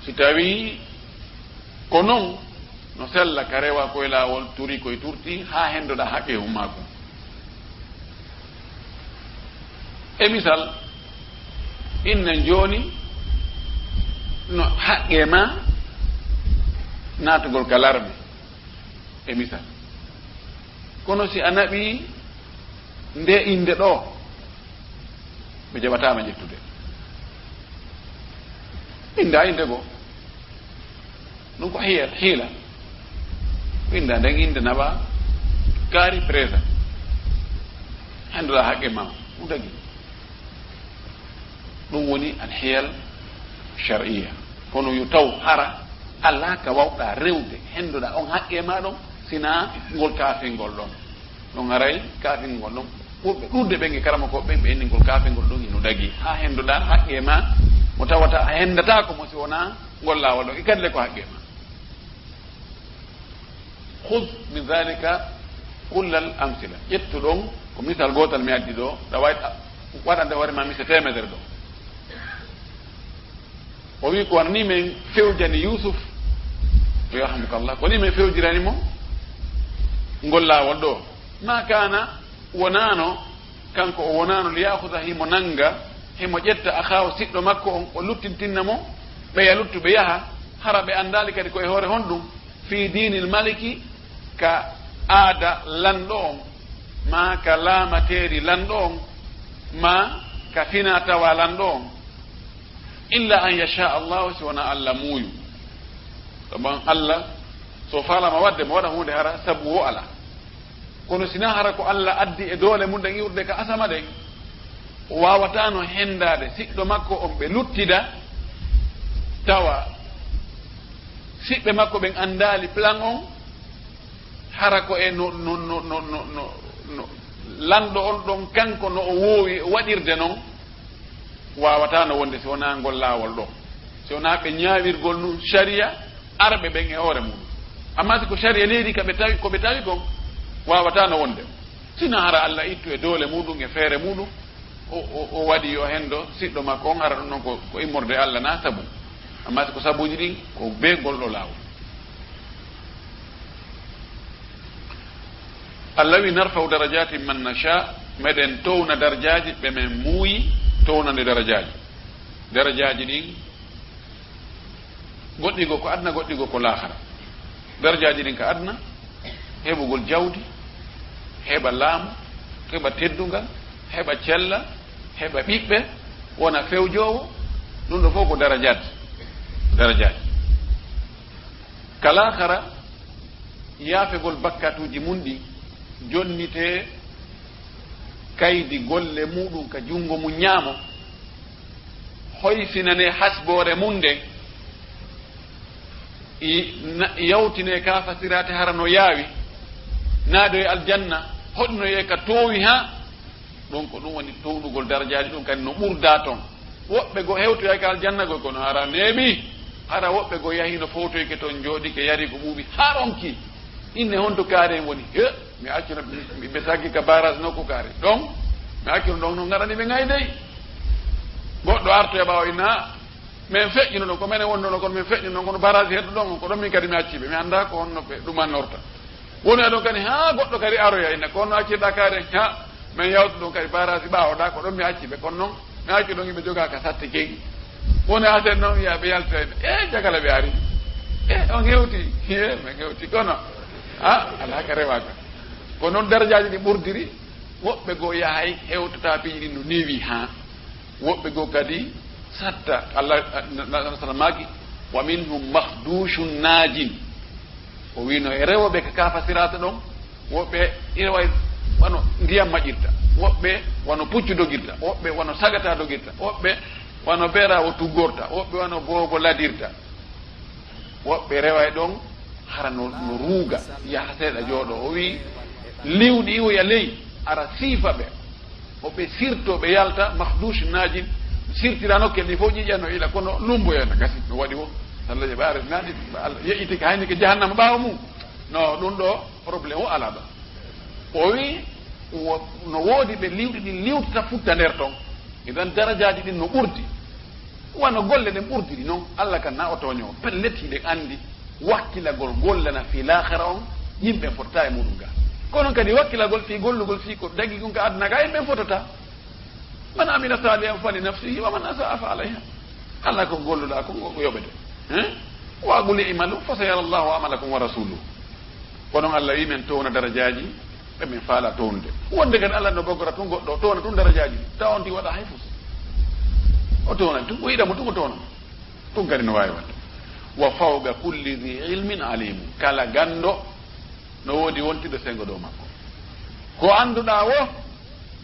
Si tawii ko non, no sella ka rewa ko e laawol turi koye turti haa hendoɗaa haqqee ummaaku. E misal, innen jooni no haqqee ma naatugol ka larme, e misal. Kono si a naɓii nde innde ɗo, ɓe jaɓataama ƴettude. Innda innde goo. Ɗum ko hiya-, hiila. Winnda nden innde naɓa kaari présent. Henndoɗaa haqqe ma, ɗum tagi. Ɗum woni alhiyal shar'iyya. Kono yo taw hara alaa ka waawɗaa rewde, henndoɗaa on haqqe ma ɗon, sinaa ngol kaafingol ɗon. Ɗon haray kaafingol ɗon. Ɓurɓe ɗuuɗde ɓen e karamokooɓe ɓen, ɓe inni ngol kaafingol ɗon hino dagi. Haa henndoɗaa haqqe ma, mo tawata a henndataako mo si wonaa ngol laawol ɗon. E kadi le ko haqqe ma. Khudh min dhalika kullal amthila. Ƴettu ɗon, ko misal gootal mi addi ɗo, ɗa waawi a-, waɗande hoore ma mise teemedere ɗo. O wi, ko wano ni men fewjani Yusuf, yarhamukallah, ko ni men fewjirani mo ngol laawol ɗo. Ma kana, wonaano, kanko o wonaano, li ya'khudha, himo nanga, himo ƴetta, akhaahu, siɗɗo makko on, o luttintinna mo, ɓeya luttu, ɓe yaha, hara ɓe anndaali kadi ko e hoore honɗum, fi dinil maliki, ka aada lanɗo on, ma ka laamateeri lanɗo on, ma ka finaa tawaa lanɗo on, illa an yasha Allahu, si wonaa Allah muuyu. Sabu Allah, so faalaama waɗde, mo waɗa huunde hara sabu o alaa. Kono sinaa hara ko Allah addi e doole mum ɗen iwrude ka asama ɗen, o waawataano henndaade siɗɗo makko on ɓe luttida, tawa siɓɓe makko ɓen anndaali plan on, hara ko e no, no, no lanɗo on ɗon kanko no o woowi waɗirde non, waawataano wonde si wonaa ngol laawol ɗo, si wonaa ɓe ñaawirgol nun sariya arɓe ɓen e hoore mum. Amma si ko sariya leydi ka ɓe tawi, ko ɓe tawi kon, waawataano wonde. Sinaa hara Allah ittu e doole muɗum e feere muɗum, o, o, o waɗi yo henndo siɗɗo makko on, hara ɗum noon ko, ko immorde Allah na sabu. Amma si ko sabuuji ɗin, ko bee ngol ɗo laawol. Allah wi, "Narfa'u darajaatin man nasha", meɗen towna darajaaji ɓe men muuyi, townande darajaaji. Darajaaji ɗin, goɗɗi goo ko aduna, goɗɗi goo ko laahara. Darajaaji ɗin ka aduna, heɓugol jawdi, heɓa laamu, heɓa teddungal, heɓa cella, heɓa ɓiɓɓe, wona fewjoowo, ɗum ɗo fof ko darajaat, darajaaji. Ka laahara, yaafegol bakkatuuji mum ɗin, jonnitee kaydi golle muɗum ka junngo mum ñaamo, hoyfinanee hasboore mum nden, i-, na-, yawtinee ka fasiraate hara no yaawi, naadoyee aljanna, hoɗinoyee ka toowi haa, ɗum ko ɗum woni townugol darajaaji, ɗum kadi no ɓurdaa ton. Woɓɓe goo hewtoyay ka aljanna goo, kono hara neeɓi. Hara woɓɓe goo yahi no fowtoyke ton, jooɗike, yari ko ɓuuɓi, haa ronki. Inne honto kaari en woni? He, mi accu no, mi, mi, ɓe taggi ka barrage nokku kaari. Ɗon, mi accu no ɗon, no ngarani ɓe ngaydey. Goɗɗo artoya ɓaawo inna, men feƴƴuno ɗon, ko menen wonno ɗon, kono men feƴƴuno ɗon, kono barrage heddo ɗon, ko ɗon min kadi mi acci ɓe. Mi anndaa ko honno ɓe ɗumannorta. Woni ɗon kadi, haa goɗɗo kadi aroya, inna ko honno accirɗaa kaari en? Ha, men yawtu ɗon kadi barrage ɓaawo ɗaa, ko ɗon mi acci ɓe. Kono non, mi accu ɗon, iɓe jogaa ka satte keeŋi. Woni asen non, wiya ɓe yaltira inna. E, jagala ɓe ari. E, on hewti. E, men hewti. Kono, a, alaa ka rewaaka. Ko non darajaaji ɗi ɓurdiri. Woɓɓe goo yahay hewtata piiji ɗin no neewi haa. Woɓɓe goo kadi satta. Allah, na, na, na, na maaki, "Wa minhum makhdushun najin." O wiino e rewooɓe ka kaafa siraata ɗon, woɓɓe ina wayi wano ndiyam maƴirta, woɓɓe wano puccu dogirta, woɓɓe wano sagata dogirta, woɓɓe wano beeraawo tuggorta, woɓɓe wano boobo ladirta. Woɓɓe reway ɗon, hara no, no ruuga, yaha seeɗa jooɗo. O wi'i, liwɗi iwoya ley, ara siifa ɓe. O ɓe sirto, ɓe yalta, makhdush najin, sirtira nokkel ɗi fof ƴiƴano ila, kono lumboya na gasi, no waɗi wo. Allah jaɓaare nadi, Allah yeƴitike hayni ke jahannama ɓaawo mum. No, ɗum ɗo problème o alaa ɗo. O wi'i, wo-, no woodi ɓe liwɗi ɗin liwtata futta nder ton. Idan darajaaji ɗin no ɓurdi. Wano golle ɗen ɓurdiri non, Allah kan na o tooñoowo. Pellet hiɗen anndi wakkilagol golle na fii laakhara on, yimɓe fotataa e muɗum ga. Kono kadi wakkilagol fii gollugol fii ko dagi ɗum ka aduna ga, yimɓe fotataa. "Man amila salihan fali nafsihi wa man asa'a fa alayha." Allah ko golluɗaa ko, ko yoɓete. Hein? "Wa qul i'malu fa sayara Allahu amalakum wa rasuluhu." Kono Allah wi men towna darajaaji, ɓe min faala townude. Wonde kadi Allah no boggora tun goɗɗo, towna tun darajaaji ɗi. Tawa on ti waɗa hay fus. O towna tun, o yiɗa mo tun, o towna mo. Ɗum kadi no waawi waɗde. "Wa fawqa kulli dhi ilmin alimun." Kala ganndo no woodi wontiɗo senngo dow makko. Ko annduɗaa wo,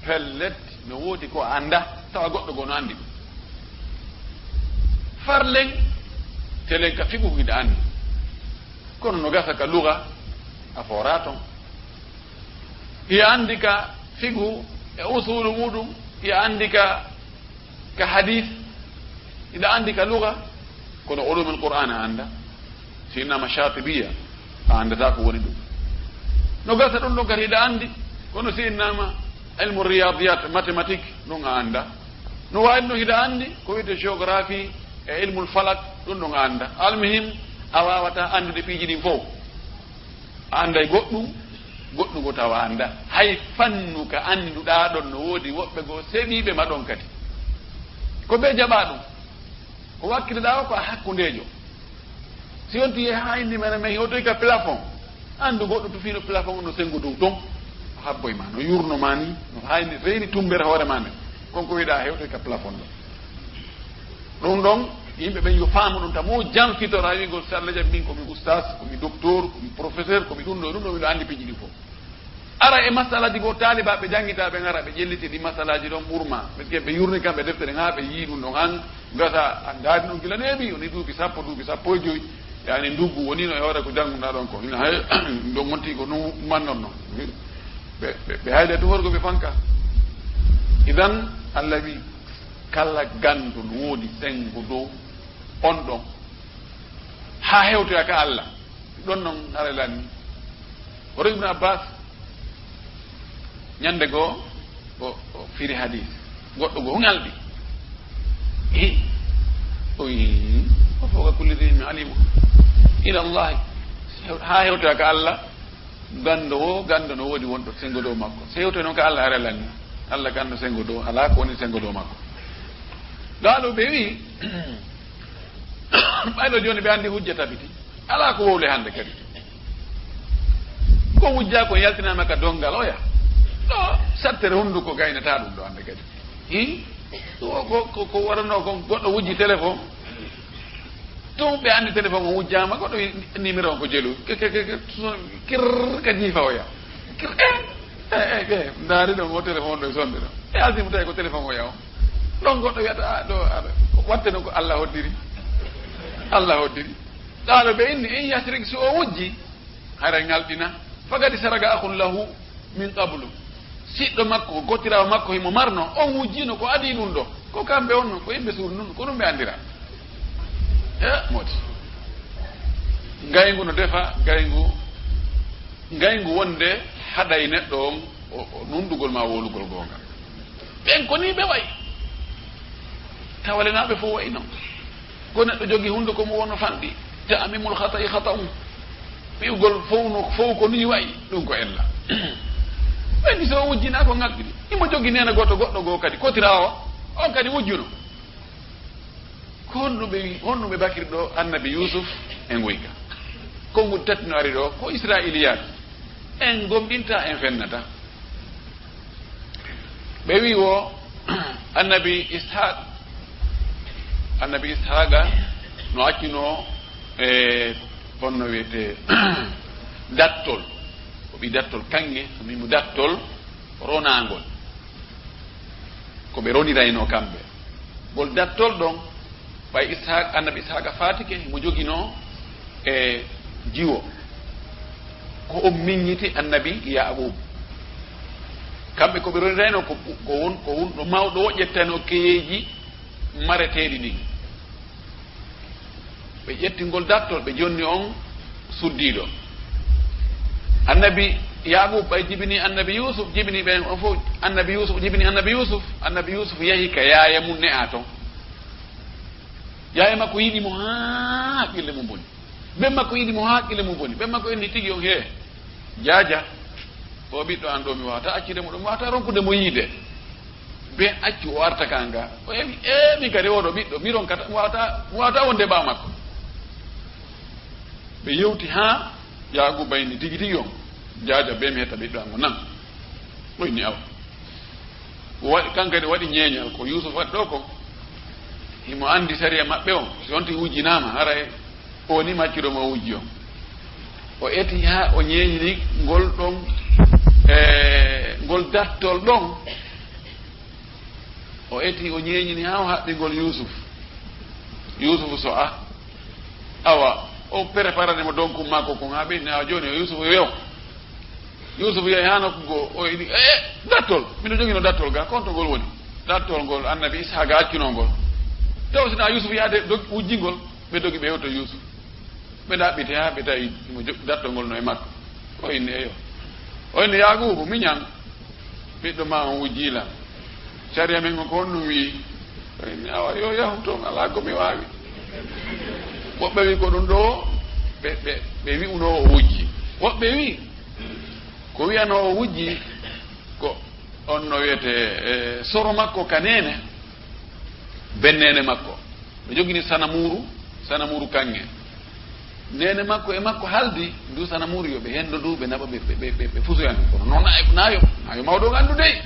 Pellet, no woodi ko a annda, tawa goɗɗo goo no anndi ɗum. Farlen, telen ka fiqhu hiɗa anndi. Kono no gasa ka luga, a foora ton. Hiɗa anndi ka fiqhu e usulu muɗum, hiɗa anndi ka, ka hadis, hiɗa anndi ka luga, kono ulumul Qur'an a annda. Si innama Shatibiya, a anndataa ko woni ɗum. No gasa ɗum ɗon kadi hiɗa anndi, kono si innama ilmu riyadiyat, mathématique, ɗum a annda. No waawi no hiɗa anndi ko wiyetee géographie e ilmul falak, ɗum ɗon a annda. Almuhim, a waawataa anndude piiji ɗin fof. A annday goɗɗum, goɗɗum ko tawa a annda. Hay fannu ka annduɗaa ɗon no woodi woɓɓe goo seɓiiɓe ma ɗon kadi. Ko ɓe jaɓaa ɗum. Ko wakkiliɗaa o ko a hakkundeejo. Si on tigi haa indi mene men hewtoy ka plafond. Anndu goɗɗo tufiino plafond on no sengo dow ton. O habboy ma, no yurno ma ni, no hayni reyni tumbere hoore ma nden. Kon ko wiɗaa hewtoy ka plafond ɗon. Ɗum ɗon, yimɓe ɓen yo faamu ɗum, tamo janfitora wi'gol, "Si Allah jaɓi min ko mi ustaas, ko mi doktor, ko mi professeur, ko mi ɗum ɗo, ɗum ɗo, miɗo anndi piiji ɗi fof." Ara e masalaaji goo, taalibaaɓe janngitaaɓe ngara, ɓe ƴelliti ɗi masalaaji ɗon ɓurma. Parce que ɓe yurni kamɓe deftere haa ɓe yii ɗum ɗon han, gasa a ndaari ɗum gila neeɓi, woni duuɓi sappo, duuɓi sappo e joyi. Yani nduggu woni no e hoore ko jannguɗaa ɗon ko. Hina hay, ɗon wonti ko ɗum ummannorno. Ɓe, ɓe, ɓe hayde to worgo ɓe fanka. Idan, Allah wi, "Kala ganndo no woodi senngo dow on ɗon, haa hewtoya ka Allah." Ɗon non haray lanni. Woro Ibnu Abbas, ñande goo, o, o firi hadis. Goɗɗo goo ŋalɗi. Hi. O wi, "Wa fawqa kulli dhi ilmin alimu." Ila Allah. Haa hewtoya ka Allah, ganndo o, ganndo no woodi wonɗo senngo dow makko. Si hewtoy noon ka Allah, haray lanni. Allah ganndo senngo dow, alaa ko woni senngo dow makko. Ɗaalo ɓe wi, ɓayɗo jooni ɓe anndi hujja tabiti. Alaa ko wowle hannde kadi. Ko wujjaa ko yaltinaama ka donngal oya. Ɗo sattere hunnduko gaynataa ɗum ɗo hannde kadi. Hi? Ko, ko, ko, ko waɗanoo kon goɗɗo wujji téléphone. Tun ɓe anndi téléphone o wujjaama, goɗɗo wi numéro on ko jelu. Ke, ke, ke, ke, so-, kirr ka jiifa oya. Kirr, eh, eh, eh, eh, ndaari ɗon o téléphone ɗo e sonde ɗo. E alsimu tawi ko téléphone oya o. Ɗon goɗɗo wiyata, "Ah, ɗo, aɗa, watte noon ko Allah hoddiri." Allah hoddiri. Qaala ɓe inni, "In yasrik, so o wujji, haray ŋalɗina. Faqad saraka akhun lahu min qablu." Siɗɗo makko, gotiraawo makko himo marno, on wujjino ko adii ɗum ɗo. Ko kamɓe on, ko yimɓe suudu nun, ko ɗum ɓe anndira. E, moti. Ngayngu no defa, ngayngu, ngayngu wonde haɗay neɗɗo on, o, o nunɗugol ma wowlugol goonga. Ɓen ko nii ɓe wayi. Tawalenaaɓe fof wayi noon. Ko neɗɗo jogi hunnduko mum wonno fanɗi. Ta'mimul khata'i khata'un. Wi'ugol fof no, fof ko nii wayi, ɗum ko ella. Ɓen so o wujjinaa ko ŋalɗini. Imo jogi neene gooto, goɗɗo goo kadi, kotiraawo, on kadi wujjuno. Ko honɗum ɓe wi-, honɗum ɓe bakiri ɗo Annabi Yuusuf e nguyka? Konguɗi tati no ari ɗo, ko Israiliyaat. En gomɗinta, en fennata. Ɓe wi wo Annabi Ishaq, Annabi Ishaaqa no accunoo e honno wiyetee dattol. O ɓii dattol kaŋŋe, so mbiimi dattol ronaangol. Ko ɓe roniraynoo kamɓe. Ngol dattol ɗon, ɓay Ishaq, Annabi Ishaaqa faatike, mo joginoo e jiwo. Ko on miññiti Annabi Yaquub. Kamɓe ko ɓe roniraynoo ko, ko won, ko won ɗo mawɗo o ƴettanoo keyeeji mareteeɗi ɗin. Ɓe ƴetti ngol dattol, ɓe jonni on suddiiɗo. Annabi Yaquub ɓay jibini Annabi Yuusuf, jibini ɓen on fof, Annabi Yuusuf jibini Annabi Yuusuf, Annabi Yuusuf yahi ka yaaya mum ne'aa ton. Yaaya makko yiɗi mo haa haqqille mum boni. Ben makko yiɗi mo haa haqqille mum boni. Ben makko inni tigi on, "Hee, jaaja, o ɓiɗɗo an ɗo mi waawataa accude mo ɗo, mi waawataa ronkude mo yiide." Ben accu o arta ka nga. O emi, "Ee, min kadi oɗo ɓiɗɗo, mi ronkata, mi waawataa, mi waawataa wonde ɓaawo makko." Ɓe yewti haa Yaaquuba inni tigi tigi on, "Jaaja, ben mi hetta ɓiɗɗo an o nan." O inni, "Awa." O waɗi, kan kadi waɗi ñeeñal ko Yuusuf waɗi ɗo kon. Himo anndi sariya maɓɓe on, si on tigi wujjinaama, haray o ni maccuɗo mo wujji on. O eti haa o ñeeñini ngol ɗon, e, ngol dattol ɗon. O eti, o ñeeñini haa o haɓɓi ngol Yuusuf. Yuusuf so a, awa, o préparani mo donkum makko kon haa ɓenni, awa jooni o Yuusuf yo yew. Yuusuf yehi haa nokku goo, o ini, "E, dattol, miɗo jogino dattol ga, kon to ngol woni?" Dattol ngol Annabi Ishaaqa accunoo ngol. Taw sinaa Yuusuf yahde dog-, wujji ngol, ɓe dogi ɓe yewta Yuusuf. Ɓe ɗaɓɓiti haa ɓe tawi mo jo-, dattol ngol no e makko. O inni, "Eyo." O inni, "Yaaquubu, miñan, ɓiɗɗo ma on wujjii lan. Sariya men on ko honɗum wi'i?" O inni, "Awa, yo yahu toon, alaa ko mi waawi." Woɓɓe wi'i ko ɗum ɗo ɓe, ɓe, ɓe wi'unoo o wujji. Woɓɓe wi'i ko wi'anoo o wujji ko on no wiyetee, e, soro makko ka neene, ben neene makko. Ɓe jogini sanamuuru, sanamuuru kaŋŋe. Neene makko e makko haldi, ndu sanamuuru yo ɓe henndo ndu, ɓe naɓa, ɓe, ɓe, ɓe, ɓe fusoya ndu. Kono noon naayo, naayo, naayo mawɗo on anndu dey.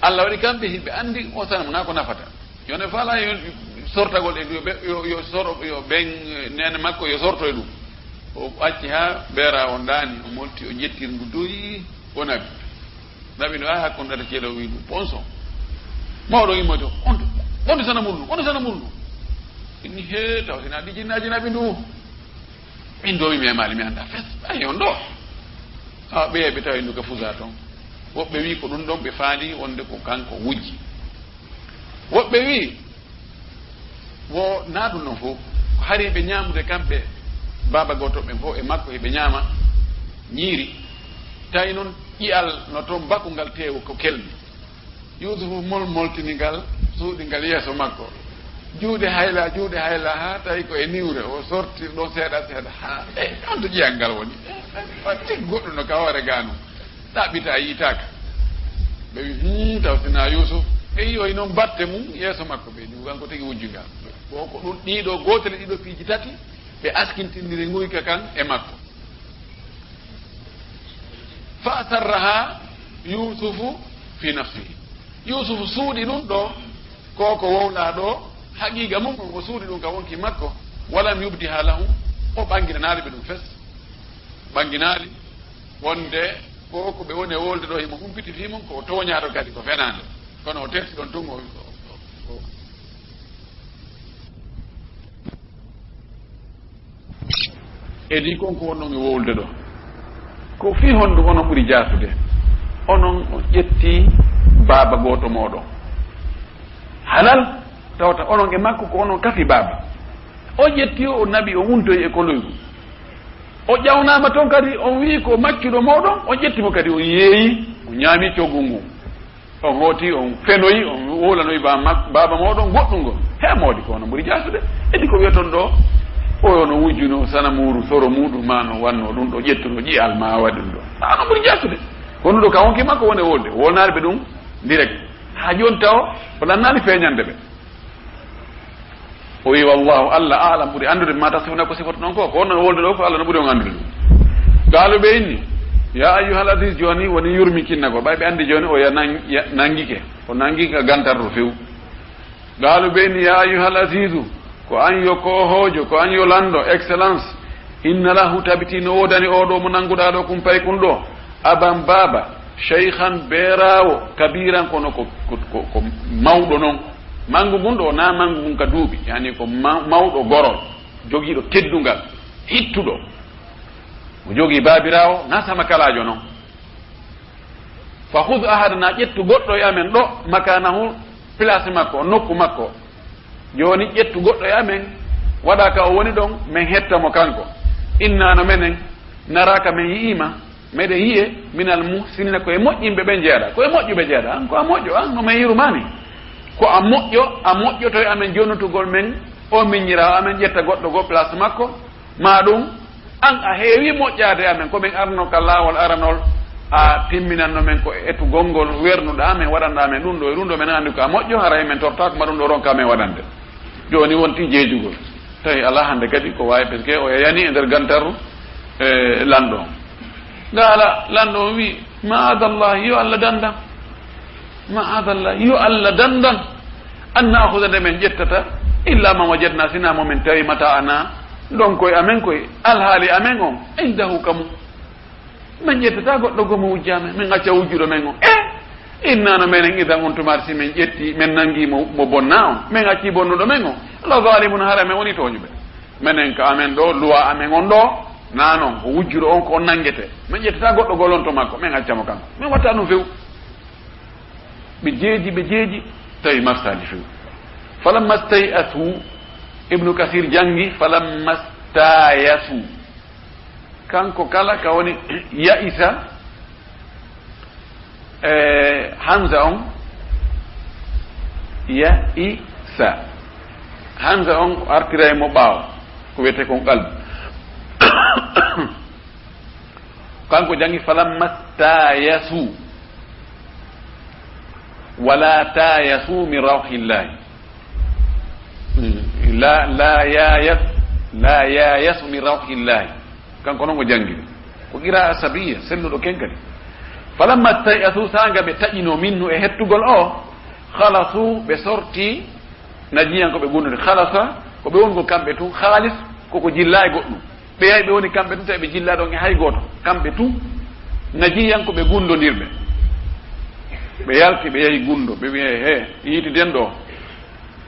Alla waɗi kamɓe hiɓe anndi o sanamu naa ko nafata. Yo ne faala yo sortagol e ndu, yo ɓe, yo, yo soro, yo ɓen, eh, neene makko yo sorto e ɗum. O acci haa beera on daani, o molti, o ƴetti ndu doyi, o naɓi. Naɓi no, "Aa, hakkunde ɗata ceeɗo," o wi'i ɗum, "Ponson." Mawɗo immorde, "On to, on to sana murnu, on to sana murnu." Inni, "Hee, taw sina ɗi jinnaaji naɓi ndu." Min ɗo mi memaali, mi anndaa fes. Ay, on ɗo. Awa, ɓe, ɓe tawi ndu ka fusa toon. Woɓɓe wi'i ko ɗum ɗon ɓe faali wonde ko kanko wujji. Woɓɓe wi'i, wo naa ɗum ɗon fof. Ko hari ɓe ñaamude kamɓe, baaba gooto ɓen fof e makko, eɓe ñaama ñiiri. Tawi noon ƴi'al no toon bakungal teewu ko kelmi. Yuusufu mol-, moltini ngal, suuɗi ngal yeeso makko. Juuɗe hayla, juuɗe hayla, haa tawi ko e niwre, o sorti ɗon seeɗa seeɗa, haa, e, on to ƴi'al ngal woni. E, e, on tigi goɗɗo no ka hoore gaanu. Ɗaɓɓita a yiitaaka. Ɓe wi, "Hmm, taw sinaa Yuusuf." Ɓe yi'oyi noon batte mum yeeso makko, ɓe wi, "Kanko tigi wujji ngal." Ko, ko ɗum ɗiɗo, gootel e ɗiɗo piiji tati, ɓe askintindiri nguyka kan e makko. Fa asarraha Yuusufu fi nafsihi. Yuusufu suuɗi ɗum ɗo, ko ko wowlaa ɗo, haqiiqa mum on, o suuɗi ɗum ka wonki makko, walam yubdiha lahum, o ɓanginanaali ɓe ɗum fes. Ɓannginaali wonde ko, ko ɓe woni e wolde ɗo, himo humpiti fii mum, ko o tooñaaɗo kadi, ko fenaande. Kono o tersi ɗon tun, o, o, o, o. Edi kon ko wonnon e wolde ɗo. Ko fii honɗum onon ɓuri jaasude? Onon on ƴetti baaba gooto mooɗon. Halal, tawata onon e makko ko onon kafi baaba. O ƴetti o, o naɓi, o wuntoyi e koloyru. O ƴawnaama toon kadi, on wi'i ko maccuɗo mooɗon, on ƴetti mo kadi, on yeeyi, o ñaami coggu ngu. On hooti, on fenoyi, on wowlanoyi ba-, ma-, baaba mooɗon goɗɗum ngol. He moodi ko onon ɓuri jaasude. Edi ko wi'oton ɗo, o no wujjuno sanamuuru soro muuɗum, ma no wanno ɗum ɗo, ƴettuno ƴi'al ma waɗi ɗum ɗo. Ma no ɓuri jaasude. Kono ɗo ka wonki makko woni e wolde, wolnaade ɓe ɗum direct. Haa jooni taw o lannaali feeñande ɓe. O wi, "Wallahu, Allah a'lam, ɓuri anndude ma tasifuna ko sifoto non ko. Ko onon wolde ɗo ko Allah no ɓuri on anndude ɗum." Gaalu ɓe inni, "Ya ayyuhal aziz," jooni woni yurmi kinna ko. Ɓay ɓe anndi jooni o ya nan-, ya nangike. O nangi ka gantarɗo few. Gaalu ɓe inni, "Ya ayyuhal azizu, ko an yo koohoojo, ko an yo lanɗo, excellence. Inna lahu, tabiti no woodani oo ɗo mo nannguɗaa ɗo kun paykun ɗo, aban baaba, shaykhan beeraawo, kabiiran kono ko, ko, ko, ko mawɗo non." Manngu ngun ɗo, naa manngu ngun ka duuɓi, yani ko ma-, mawɗo gorol, jogiiɗo teddungal, hittuɗo. Mo jogii baabiraawo, naa sama kalaajo non. "Fa khudh ahadana, ƴettu goɗɗo e amen ɗo, makanahu, place makko, nokku makko. Jooni ƴettu goɗɗo e amen, waɗa ka o woni ɗon, men hetta mo kanko. Inna no menen, naraka men yi'ii ma, meɗen yi'e, minal muhsinina, ko e moƴƴinɓe ɓen jeyaɗa." Ko e moƴƴuɓe jeyaɗa, an ko a moƴƴo, an no men yirumaani. Ko a moƴƴo, a moƴƴoto e amen jonnotugol men, o miññiraawo amen, ƴetta goɗɗo goo place makko, ma ɗum, an a heewi moƴƴaade amen, ko min arno ka laawol aranol, a timminanno men ko etugol ngol wernuɗaa men, waɗanɗaa men ɗum ɗo e ɗum ɗo, men anndi ko a moƴƴo, haray men tortaako ma ɗum ɗo ronka men waɗande. Jooni wonti jeejugol. Tawi alaa hannde kadi ko waawi, parce que o yeyani e nder gantaru, e, lanɗo on. Nga ala lanɗo on wi, "Ma'adallah, yo Allah dandan. Ma'adallah, yo Allah dandan. An na'khudha, nde men ƴettata, illa man wajadna, sina mo men tawi, mata'ana, ɗon koye amen koye, alhaali amen on, indahu, ka mum. Men ƴettata goɗɗo goo mo wujja amen, men acca wujjuɗo men on." E, Inna no menen, idan on tumaati, si men ƴetti, men nangi mo, mo bonna on, men acci bonnuɗo men on, la zalimun, hara men woni tooñuɓe. Menen ka amen ɗo, luwa amen on ɗo, na non, ko wujjuɗo on ko on nangete. Men ƴettata goɗɗo gol on to makko, men acca mo kanko. Men watta ɗum few. Ɓe jeeji, ɓe jeeji, tawi marsaali few. Falamma stay'asu, Ibnu Kasir jangi, falamma stayasu. Kanko kala ka woni ya'isa, e, Hamza on, ya'isa. Hamza on artiray mo ɓaawo, ko wiyetee kon qalbi. Kanko jangi, "Falamma stayasu, wala tayasu min rawhillahi." Hmm. La, la yayas, la yayasu min rawhillahi. Kanko non o jangi. Ko qira'a sabiyya, selluɗo ken kadi. "Falamma stayasu", sanga ɓe taƴino minhu e hettugol o, "khalasu", ɓe sorti najiyan ko ɓe gunndondir. "Khalasa", ko ɓe woni ko kamɓe tun, "khalis", ko ko jillaa e goɗɗum. Ɓe yahi ɓe woni kamɓe tun, tawi ɓe jillaa ɗon e hay gooto. Kamɓe tun, najiyan ko ɓe gunndondirɓe. Ɓe yalti, ɓe yahi gunndo, ɓe wi'i, "He, yiitiden ɗo."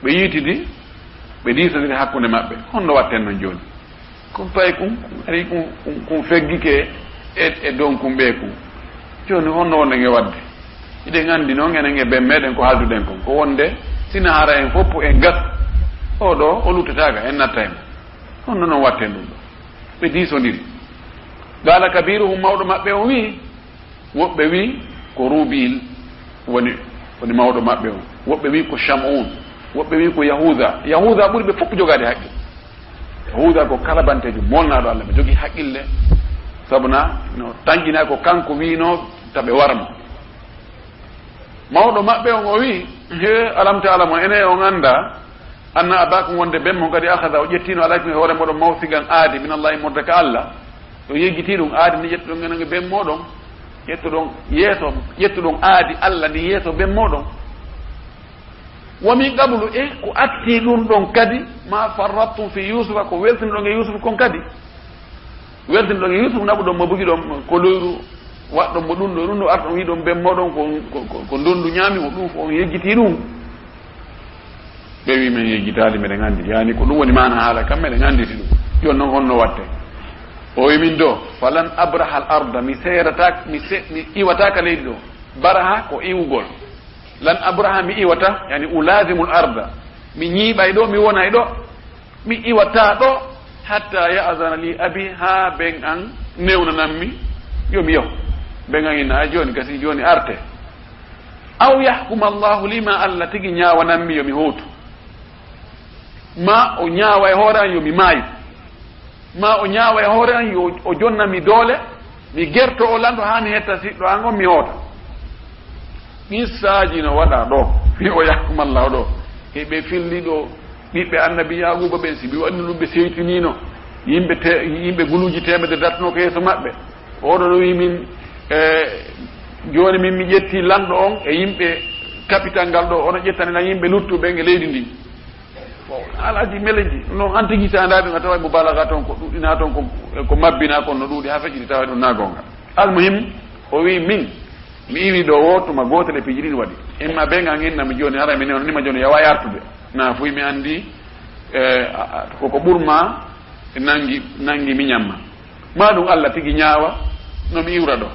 Ɓe yiitidi, ɓe diisondiri hakkunde maɓɓe. Honno watten non jooni? Kun payi kun, kun ari kun, kun, kun feggike e, e donkun ɓe kun. Jooni honno wonde nge wadde? Hiɗen anndi non enen e ben meɗen ko haalduɗen kon. Ko wonde sina hara en foppu en gas, o ɗo o luttataaka, en natta e mo. Honno non watten ɗum ɗo? Ɓe diisondiri. Qala kabiruhum, mawɗo maɓɓe on wi'i, woɓɓe wi'i ko Rubil woni, woni mawɗo maɓɓe on, woɓɓe wi'i ko Shamun, woɓɓe wi'i ko Yahuda. Yahuda ɓuri ɓe fof jogaade haqqille. Yahuda ko kalabanteejo molnaaɗo Allah, ɓe jogii haqqille, sabu na no tanƴinaa ko kanko wi'no ta ɓe wara mo. Mawɗo maɓɓe on o wi'i, "He, alam ta'lamu, ene on annda, anna abakum, wonde ben mon kadi, akhadha, o ƴettino, alaykum, e hoore moɗon, mawsigan, aadi, min Allahi, morde ka Allah." O yeggiti ɗum, aadi ndi ƴettuɗon enen e ben moɗon, ƴettuɗon yeeso, ƴettuɗon aadi Allah ndi yeeso ben moɗon. "Wa min qablu", e ko atti ɗum ɗon kadi, "ma farrattum fi Yusufa", ko weltinoɗon e Yusuf kon kadi. Weltinoɗon e Yusuf, naɓuɗon mo, bugiɗon ko leyru, waɗɗon mo ɗum ɗo, ɗum ɗo, arɗon wi'ɗon ben moɗon ko, ko, ko, ko ndondu ñaami mo, ɗum fof on yejjiti ɗum. Ɓe wi, "Men yejjitaali, meɗen anndi." Yani ko ɗum woni maana haala kam, meɗen annditi ɗum. Jooni noon honno watte? O wi, "Min do, falan abraha al arda", mi seerata, mi se-, mi iwata ka leydi ɗo. Baraha ko iwugol. "Lan abraha", mi iwata, yani ulazimul arda. Mi ñiiɓay ɗo, mi wonay ɗo. Mi iwata ɗo, "hatta ya'zana li abi", haa ben an newnanammi, yo mi yahu. Ben an ina, "Ay, jooni gasi, jooni arte." "Aw yahkuma Allahu li", ma Allah tigi ñaawanammi yo mi hootu. Ma o ñaawa e hoore an yo mi maayu. Ma o ñaawa e hoore an yo o jonna mi doole, mi gerto o lanɗo haa mi hetta siɗɗo an on mi hoota. Qissaaji no waɗa ɗo, fi o yahkuma Allahu ɗo. Heɓe filli ɗo ɓiɓɓe annabi Yaquba ɓen, si ɓe waɗino ɗum, ɓe seytinino yimɓe te-, yimɓe guluuji teemedde dartuno ko yeeso maɓɓe. Oɗo no wi min, e, jooni min mi ƴetti lanɗo on e yimɓe capital ngal ɗo, ono ƴettani lan yimɓe luttuɓe ɓen e leydi ndi. Bon, alaaji meleji, non an tigi sa ndaɗi a taway mubalaga toon ko ɗuɗɗina toon ko, ko mabbina kon no ɗuuɗi ha feƴƴiti tawa ɗum na gonga. Almuhim, o wi min, mi iwi ɗo wo tuma gotel e piiji ɗiɗi waɗi. Imma be ngan inna mi joni hara mi newna nima joni yawa yartude. Na fuy mi andi, eh, a, a, koko ɓurma nangi, nangi mi ñamma. Ma ɗum Allah tigi ñaawa no mi iwra ɗo,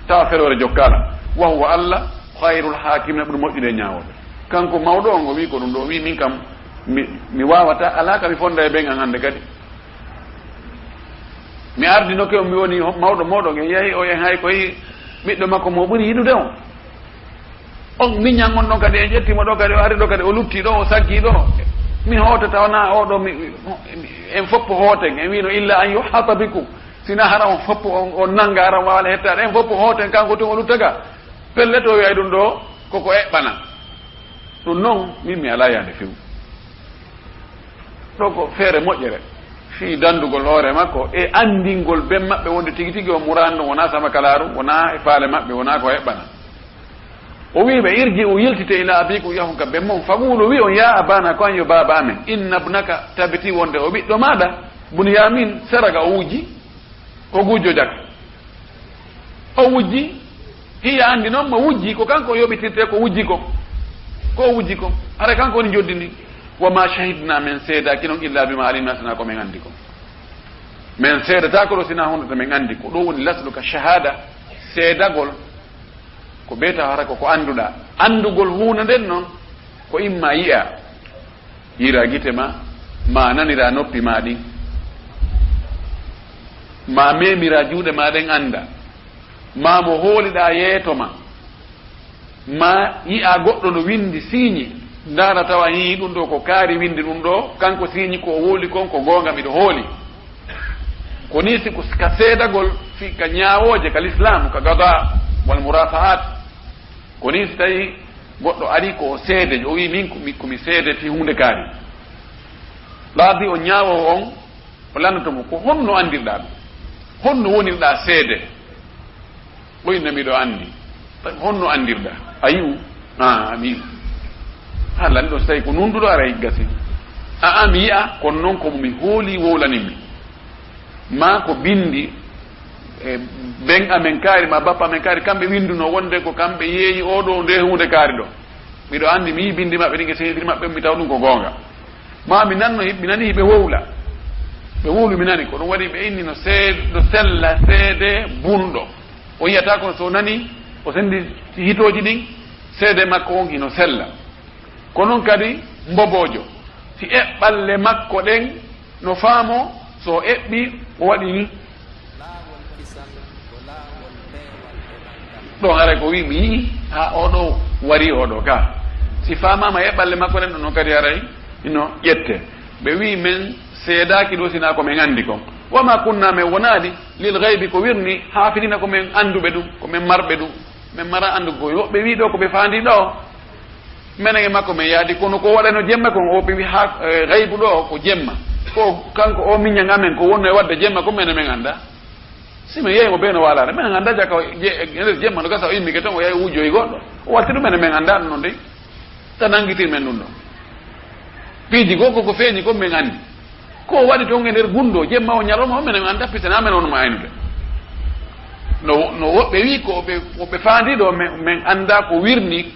tawa feloore jokkala. Wa huwa Allah khayrul hakimin, ɓuri moƴƴude e ñaawooɓe. Kanko mawɗo on o wi ko ɗum ɗo, o wi min kam mi, mi wawata, ala ka mi fonda e ɓen an hannde kadi. Mi ardinoke on, mi woni mawɗo moɗon, en yahi o en hay koye ɓiɗɗo makko mo ɓuri yiɗude on. On miñan on ɗon kadi, en ƴetti mo ɗo kadi, o ari ɗo kadi, o lutti ɗo, o saggi ɗo. Mi hootata wona oɗo, mi, en fof hooten. En wino illa an yuhata bikum. Sina hara on fof on, on nanga, hara on wawa hettaade. En fof hooten, kanko tun o luttaga. Pellet o wiyay ɗum ɗo, koko eɓɓana. Ɗum noon, min mi alaa yaade few. Ɗo ko feere moƴƴere fii danndugol hoore makko e anndingol ben maɓɓe wonde tigi tigi on muraani ɗum, wonaa samakalaaru, wonaa e faale maɓɓe, wonaa ko heɓɓana. O wii ɓe, "Irji'u, yiltite, ila abikum, yahon ka ben mon, faquulu, wi'on, ya abana, ko an yo baaba amen, inna ibnaka, tabiti wonde o ɓiɗɗo maaɗa, Bunyamin, saraqa, o wujji, o gujjo jaka. O wujji, Hiya anndi noon mo wujji, ko kanko o yoɓitirte ko wujji ko. Ko o wujji ko. Hara kanko woni njoddi ndi. Wa ma shahidna, men seedaaki noon illa bima alimna, sina ko men anndi ko. Men seedataako ɗo sina hunde to men anndi ko. Ɗo woni laslu ka shahada, seedagol. Ko bee taw hara ko ko annduɗaa. Anndugol huunde nden noon, ko imma yi'a, yi'ira gite ma, ma nanira noppi ma ɗin, ma memira juuɗe ma ɗen annda, ma mo hooliɗaa yeeto ma, ma yi'a goɗɗo no winndi siiñi, ndaara tawa hii ɗum ɗo ko kaari winndi ɗum ɗo, kanko siiñi ko o hooli kon ko goonga, miɗo hooli. Ko nii si ko ka seedagol fi ka ñaawooje ka lislaamu, ka gada wal murafa'at. Ko nii si tawi goɗɗo ari ko o seede, o wi min ko mi, ko mi seede fi huunde kaari. Laadi o ñaawo on, o lannoto mo ko honno anndirɗaa ɗum? Honno wonirɗaa seede? O inna miɗo anndi. Honno anndirɗaa? A yi'u? A, a mi yi'u. Ha lanɗo so tawi ko nunɗuɗo ara e gasi. A, a mi yi'a, kono noon ko mi hooli wowlanin mi. Ma ko binndi, e, ben amen kaari, ma bappa amen kaari, kamɓe winnduno wonde ko kamɓe yeeyi oo ɗoo nde huunde kaari ɗo. Miɗo anndi, mi yii binndi maɓɓe ɗin e sehitiri maɓɓe, mi taw ɗum ko goonga. Ma mi nanno, mi nani hiɓe wowla. Ɓe wowlu, mi nani. Ko ɗum waɗi ɓe inni no seed-, no sella seede bunɗo. O yiyata kono so nani, o sendi hitooji ɗin, seede makko on hino sella. Ko non kadi mboboojo. Si eɓɓalle makko ɗen no faamo, so o eɓɓi, o waɗi ni. Ɗon haray ko wi mi yi'i, ha oɗo wari oɗo ka. Si faamaama eɓɓalle makko ɗen, ɗon non kadi haray ino ƴette. Ɓe wi men seedaaki ɗo sina ko men anndi kon. Wa ma kunna, men wonaali, lil gaybi, ko wirni, haafidina, ko men annduɓe ɗum, ko men marɓe ɗum. Men mara anndu ko woɓɓe wi ɗo ko ɓe faandi ɗo. Menen e makko men yaadi, kono ko waɗano jemma kon, o ɓe wi ha, eh, gaybu ɗo ko jemma. Ko kanko o miñan amen, ko wonno e wadde jemma, ko menen men annda. Si men yehi mo bee no waalare, menen annda jaka je-, e nder jemma no gasa o immike ton, o yahi o wujjoyi goɗɗo. O watti ɗum, menen men annda ɗum non dey. Ta nanngitir men ɗum ɗo. Piiji goo ko ko feeñi kon men anndi. Ko o waɗi ton e nder gunndoo, jemma o ñalawma o, menen men annda, pisana men on mo aynude. No, no woɓɓe wi ko ɓe, ko ɓe faandi ɗo, men, men annda ko wirni,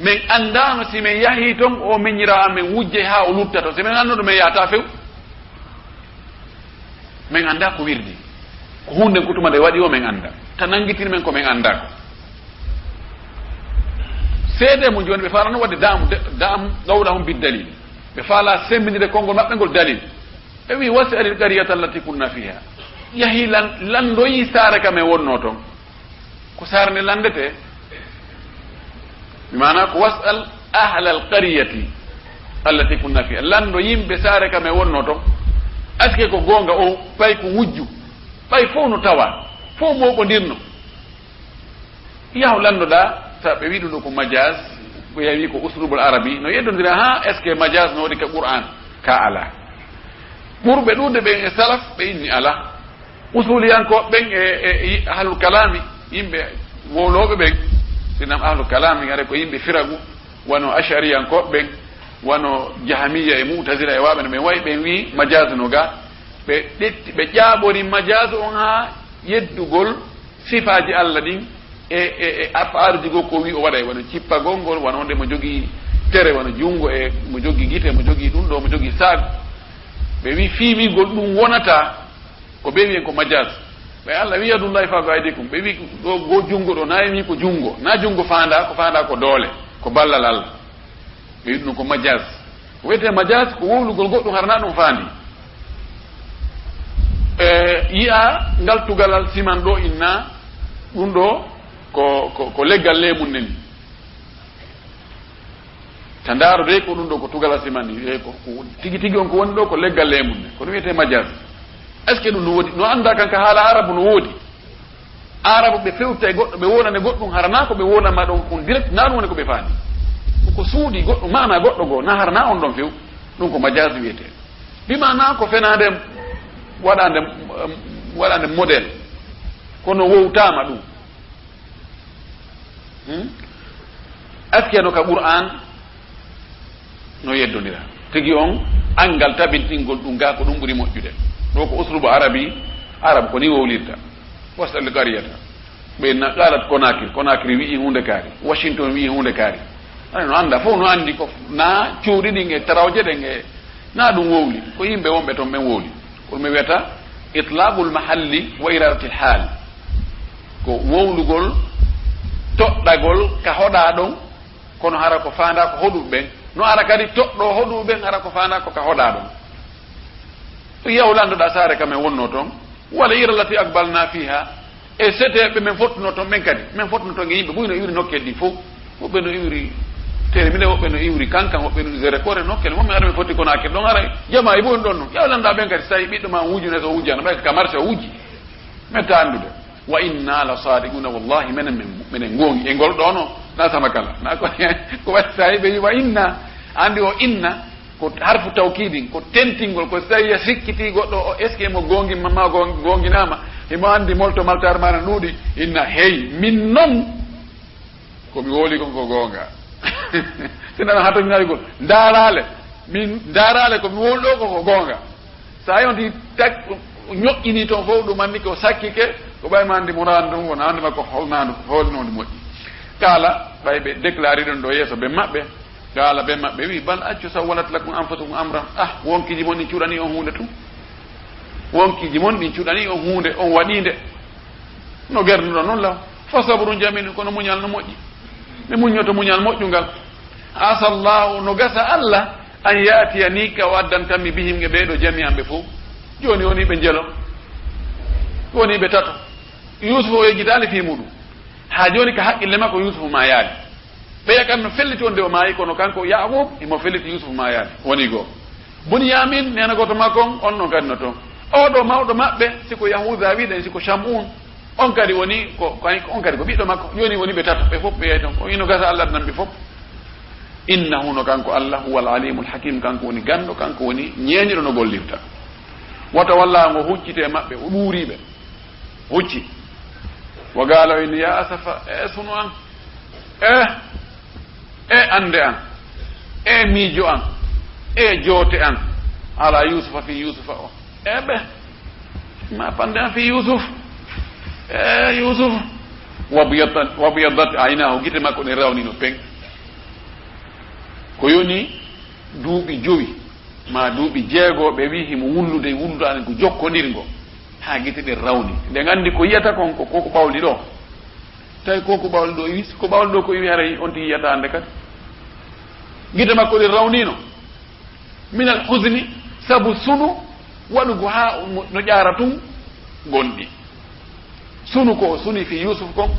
men anndaano si men yahii ton, o miñira amen wujje haa o lutta ton. Si men annduno men yahata few. Men annda ko wirdi. Ko huunde ko tuma nde waɗi o men annda. Ta nanngitin men ko men annda ko. Seede mum jooni ɓe faalano waɗde daamu, de-, daamu qawlahum bid dalil. Ɓe faala semmbindirde konngol maɓɓe ngol dalil. Ɓe wi, "Was'alil qaryata allati kunna fiha." Yahi lan-, lanndoyi saare ka men wonno ton. Ko saare nde lanndete. Bi maana ko, "Was'al ahlal qaryati allati kunna fiha." Lanndo yimɓe saare ka men wonno ton. Est-ce que ko goonga o, ɓay ko wujju, ɓay fof no tawa, fof mooɓondirno. Yahu lanndoɗaa, sa ɓe wi ɗum ɗo ko majaaz, ko yawi ko uslubul arabi, no yeddondira ha, est-ce que majaaz no waɗi ka Qur'an? Ka ala. Ɓurɓe ɗuuɗde ɓen e salaf, ɓe inni ala. Usuliyankooɓe ɓen e, e, e ahlul kalaami, yimɓe wowlooɓe ɓen, sinam ahlul kalaami, hare ko yimɓe firagu, wano ashariyankooɓe ɓen, wano jahamiya e mu'tazila e waaɓe no ɓen wayi, ɓen wi majaaz no ga, ɓe ɗetti, ɓe ƴaaɓori majaaz on ha yeddugol sifaaji Allah ɗin e, e, e afaaluji goo ko wi o waɗay, wano cippagol ngol, wano wonde mo jogii tere, wano junngo e mo jogii gite, mo jogii ɗum ɗo, mo jogii saago. Ɓe wi fiimingol ɗum wonata ko ɓe wiyen ko majaaz. Ɓe Allah wi, "Yadullahi fawqa aydikum." Ɓe wi ɗo goo junngo ɗo, na e wi ko junngo, na junngo faanda, ko faanda ko doole, ko ballal Allah. Ɓe wiɗno ko majaaz. Ko wiyetee majaaz ko wowlugol goɗɗum hara na ɗum faandi. E, yi'a ngal tugalal siman ɗo inna, ɗum ɗo ko, ko, ko leggal leemun neni. Ta ndaaro dey ko ɗum ɗo ko tugalal siman ni, e, ko, ko tigi tigi on ko woni ɗo ko leggal leemun ne. Ko ɗum wiyetee majaaz. Est-ce que ɗum no woodi? No annda kan ka haala Arabu no woodi. Aarabu ɓe fewta e goɗɗo, ɓe wonane goɗɗum, hara na ko ɓe wonanma ɗon kon direct, na ɗum woni ko ɓe faami. Ko, ko suuɗi goɗɗum, maana goɗɗo goo, na hara na on ɗon few. Ɗum ko majaaz wiyetee. Bi maana ko fenaande waɗaande, um, waɗaande modèle. Kono wowtaama ɗum. Hmm? Est-ce que no ka Qur'an no yeddondira? Tigi on, anngal tabintingol ɗum ga ko ɗum ɓuri moƴƴude. Ɗo ko uslubu arabi, arab ko ni wowlirta. Was'al qaryata. Ɓe na-, qaalat Konakiri, Konakiri wi'i huunde kaari, Washington wi'i huunde kaari. Aɗa no annda, fof no anndi ko na cuuɗi ɗin e tarawje ɗen e na ɗum wowli, ko yimɓe wonɓe toon ɓen wowli. Ko mi wiyata itlaqul mahalli wa iradatil haal. Ko wowlugol, toɗɗagol ka hoɗaa ɗon, kono hara ko faandaa ko hoɗuɓe ɓen. No ara kadi toɗɗoo hoɗuɓe ɓen, hara ko faandaa ko ka hoɗaa ɗon. Yahu landoɗaa saare ka men wonnoo toon. Wala ira lati akbalna fiha. E seteeɓe men fottuno toon ɓen kadi. Men fottuno toon e yimɓe buy no iwri nokkeeli ɗin fof. Woɓɓe no iwri Termine, woɓɓe no iwri Kankan, woɓɓe no iwri Zerekore, nokkeeli. Woɓɓe ara men fotti Konakiri ɗon, ara jamaa e buy ɗon ɗon. Yahu landaa ɓen kadi, so tawi ɓiɗɗo ma wujune so wujjana, ɓay ka marché o wujji. Metta anndude. Wa inna la sadiquna, wallahi menen, men, menen goongi. E ngol ɗoo no, na sama kala. Na ko, ko waɗi sa heɓe wa inna, anndi o inna, ko harfu tawkidin, ko tentingol, ko so tawi a sikkiti goɗɗo o, est-ce que mo goongi ma, ma goongi, goonginaama, himo anndi molto maltaare ma na ɗuuɗi, inna, hey, min non, ko mi wowli kon ko goonga. Sinno hato ñaawigol, ndaaraale, min ndaaraale ko mi wowli ɗoo ko, ko goonga. So a yonti tak, ñoƴƴini toon fof, ɗum anndi ko sakkike, ko ɓay ma anndi muraadu ndun, wona anndi ma ko holnaandu, holnoondu moƴƴi. Kaala, ɓay ɓe déclaré ɗum ɗo yeeso ɓe maɓɓe, kaala ɓe maɓɓe wi, "Bal accu sawwalat lakum anfusukum amran." Ah, wonkiiji mon ɗin cuɗani on huunde tun. Wonkiiji mon ɗin cuɗani on huunde, on waɗi nde. No gernuɗon non law. Fa sabrun jamil, kono muñal no moƴƴi. Mi muññoto muñal moƴƴungal. Asallahu, no gasa Allah, an ya'tiyani, ka o addantammi bihim, e ɓee ɗoo jami'an ɓe fof. Jooni woni ɓe njelo. Woni ɓe tato. Yuusufu o yejjitaali fii muɗum. Haa jooni ka haqqille makko Yuusufu maayaali. Ɓeya kan no felliti wonde o maayi, kono kanko Yaquub, himo felliti Yuusufu maayaali. Woni goo. Bunyamin, neena gooto makko on, on ɗon kadi no toon. Oo ɗoo mawɗo maɓɓe, si ko Yahuuda wi'uɗen, si ko Shamuun, on kadi woni ko, ko, on kadi ko ɓiɗɗo makko. Jooni woni ɓe tato, ɓe fof ɓe yahi toon. O ino gasa Allah adnan ɓe fof. Innahu, no kanko Allah, huwal alimul hakim, kanko woni ganndo, kanko woni ñeeñuɗo no gollirta. Wata walla ngo huccite e maɓɓe, o ɗuuri ɓe. Hucci. Wa gaala o inni, "Ya asafa, e sunu an, e, e annde an, e miijo an, e joote an, ala Yuusufa, fii Yuusufa o. E ɓe, ma pande an fii Yuusuf, e Yuusuf." Wa biyaddat, wa biyaddat aynaahu, gite makko ɗen rawnino peng. Ko yoni duuɓi jowi, ma duuɓi jeego, ɓe wi'i himo wullude, wulludaani ko jokkondirngo, haa gite ɗen rawni. Nde nganndi ko yiyata kon ko, ko ko ɓawli ɗoo. Tawi ko ko ɓawli ɗoo iwi, ko ɓawli ɗoo ko iwi, haray on tigi yiyata hannde kadi. Gite makko ɗen rawnino. Minal huzni, sabu sunu waɗugo haa mo, no ƴaara tun gonɗi. Sunu ko o suni fii Yuusuf kon,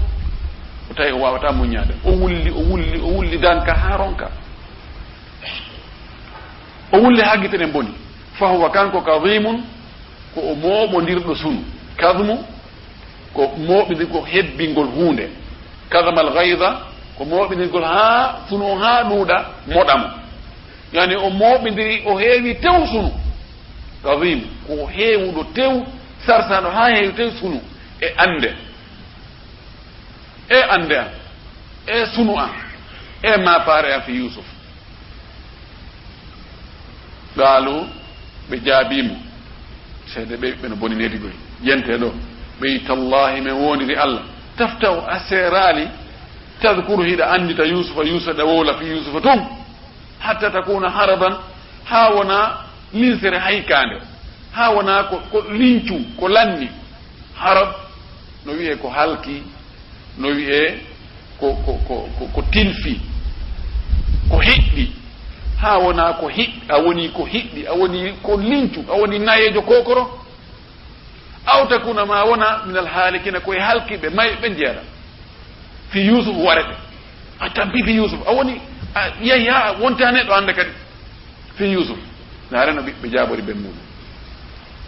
o tawi o waawataa muññaade. O wulli, o wulli, o wulli danka haa ronka. O wulli haa gite ɗen mboni. Fa huwa, kanko, kadhimun, ko o mooɓondirɗo sunu. Kadhmu, ko mooɓindirgol, hebbingol huunde. Kadhamal ghayza, ko mooɓindirgol haa sunu on haa ɗuuɗa, moɗa mo. Yani o mooɓindiri, o heewi tew sunu. Kadhim, ko o heewuɗo tew, sarsaɗo haa heewi tew sunu. E annde. E annde an, e sunu an, e maafaare an fii Yuusuf. Qaalu, ɓe jaabii mo. Seede ɓe, ɓe no boni needi goy. Jente ɗoo. Ɓe yi, "Tallaahi, men woondiri Allah. Tafta'u, a seeraali, tadkuru, hiɗa anndita Yuusufa, Yuusufa, ɗa wowla fii Yuusufa tun. Hatta takuuna haradan, haa wona linsere haykaande. Haa wona ko, ko lincu, ko lanni." Harad no wi'ee ko halki, no wi'ee ko, ko, ko, ko, ko tilfi, ko hiɗɗi. Haa wona ko hiɗ-, a woni ko hiɗɗi, a woni ko lincu, a woni nayeejo kookoro. Aw takuna, ma wona, minal haalikina, ko e halkiɓe, mayɓe njeeɗa. Fii Yuusuf warete. A tampi fii Yuusuf. A woni, a yehi haa wonta neɗɗo hannde kadi. Fii Yuusuf. Ndaare no ɓiɓɓe jaabori ben muuɗum.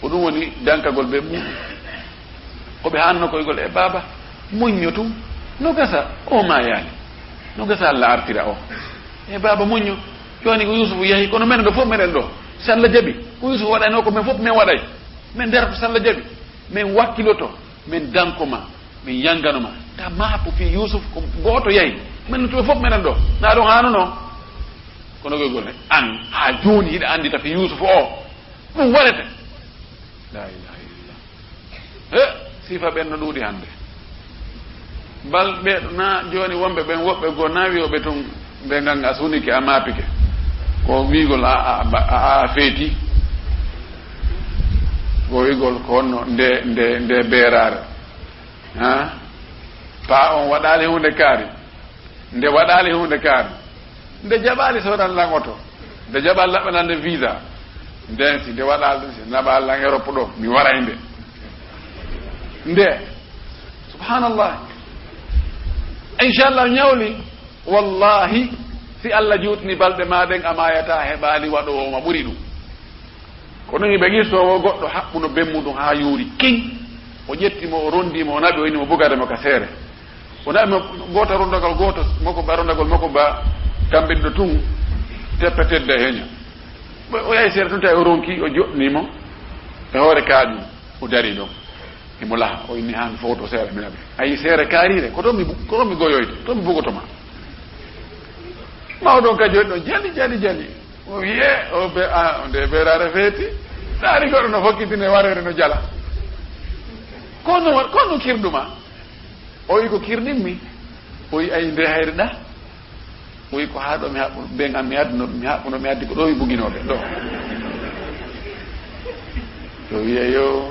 Ko ɗum woni dankagol ben muuɗum. Ko ɓe haanno koygol, e baaba, muñño tun. No gasa, o maayaali. No gasa Allah artira o. E baaba, muñño. Jooni ko Yuusuf yahi, kono menen ɗo fof meɗen ɗo. Si Allah jaɓi, ko Yuusuf waɗaynoo ko men fof men waɗay. Men darto si Allah jaɓi. Men wakkiloto, men danko ma, men yangano ma. Ta maapu fii Yuusuf ko gooto yahi. Men ɗo fof meɗen ɗo. Na ɗon haanunoo. Kono koygol ne, an, haa jooni hiɗa anndita fii Yuusuf o. Ɗum warete. La ilaha illallah. He, sifa ɓen no ɗuuɗi hannde. Bal ɓe na jooni wonɓe ɓen woɓɓe goo na wi'oɓe tun ɓe ngan a sunike a maapike. Ko wi'ugol a, a, a, a feeti. Ko wi'ugol ko honno nde, nde, nde beeraare. Ha? Paa on waɗaali huunde kaari. Nde waɗaali huunde kaari. Nde jaɓaali soodan lan oto. Nde jaɓaali laɓɓanan nde visa. Nden si nde waɗaali ɗum, si naɓaali lan Europe ɗo, mi waray nde. Nde. Subhanallah. Inchallah ñawli. Wallahi, si Allah juutni balɗe maa ɗen, a maayataa heɓaali waɗoowo ma ɓuri ɗum. Ko ɗum hiɓe qissoowo goɗɗo haɓɓuno bemmuɗum haa yoori kin. O ƴetti mo, o rondi mo, o naɓi, o inni mo bugade mo ka seere. O naɓi mo goota rondagal gooto, moko ba rondagol moko ba tambindo tun teppe tedda e heña. O, o yahi seere tun tawi o ronki, o joɗɗini mo e hoore kaaƴum, o dari ɗon. Himo laha, o inni haa mi fowto seere mi naɓi. Ayi seere kaariire, ko to mi bu-, ko to mi goyoyte, to mi bugoto ma. Mawɗo on ka jooni ɗon jali, jali, jali. O wi'e, o be, a, o nde beeraare feeti. Taari goɗɗo no fokkitine wareere no jala. Kono, kono kirɗuma. O wi ko kirɗimmi. O wi ay nde hayre ɗa. O wi ko haa ɗo mi haɓɓu, ben am mi adduno, mi haɓɓuno, mi addi ko ɗo mi buginooɓe, ɗo. O wi'e yo,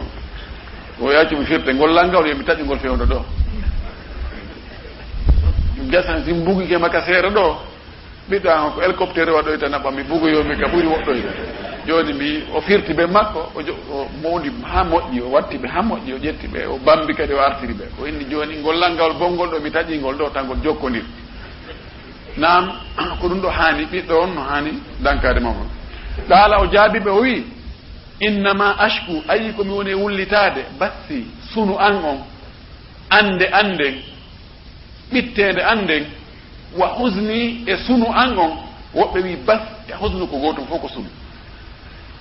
o yaccu mi firte ngol lannga, o wi'e mi taƴu ngol fewndo ɗo. Gasan si mi bugike maka seere ɗo. Ɓiɗɗo an ko hélicoptère waɗoyta naɓa mi bugoyomi ka ɓuri woɗɗoyde. Jooni mi o firti be makko, o jo-, o mawni haa moƴƴi, o watti ɓe haa moƴƴi, o ƴetti ɓe, o bambi kadi o artiri ɓe. O inni jooni ngol lanngawol bonngol ɗo mi taƴi ngol ɗo tan ngol jokkondir. Naam, ko ɗum ɗo haani ɓiɗɗo on no haani dankaade makko. Qaala o jaabi ɓe o wi'i, innama ashku, ayi ko mi woni e wullitaade, bassi, sunu an on, annde an nden, ɓitteende an nden, wa huzni e sunu an on, woɓɓe wi bas e huznu ko gootum fof ko sunu.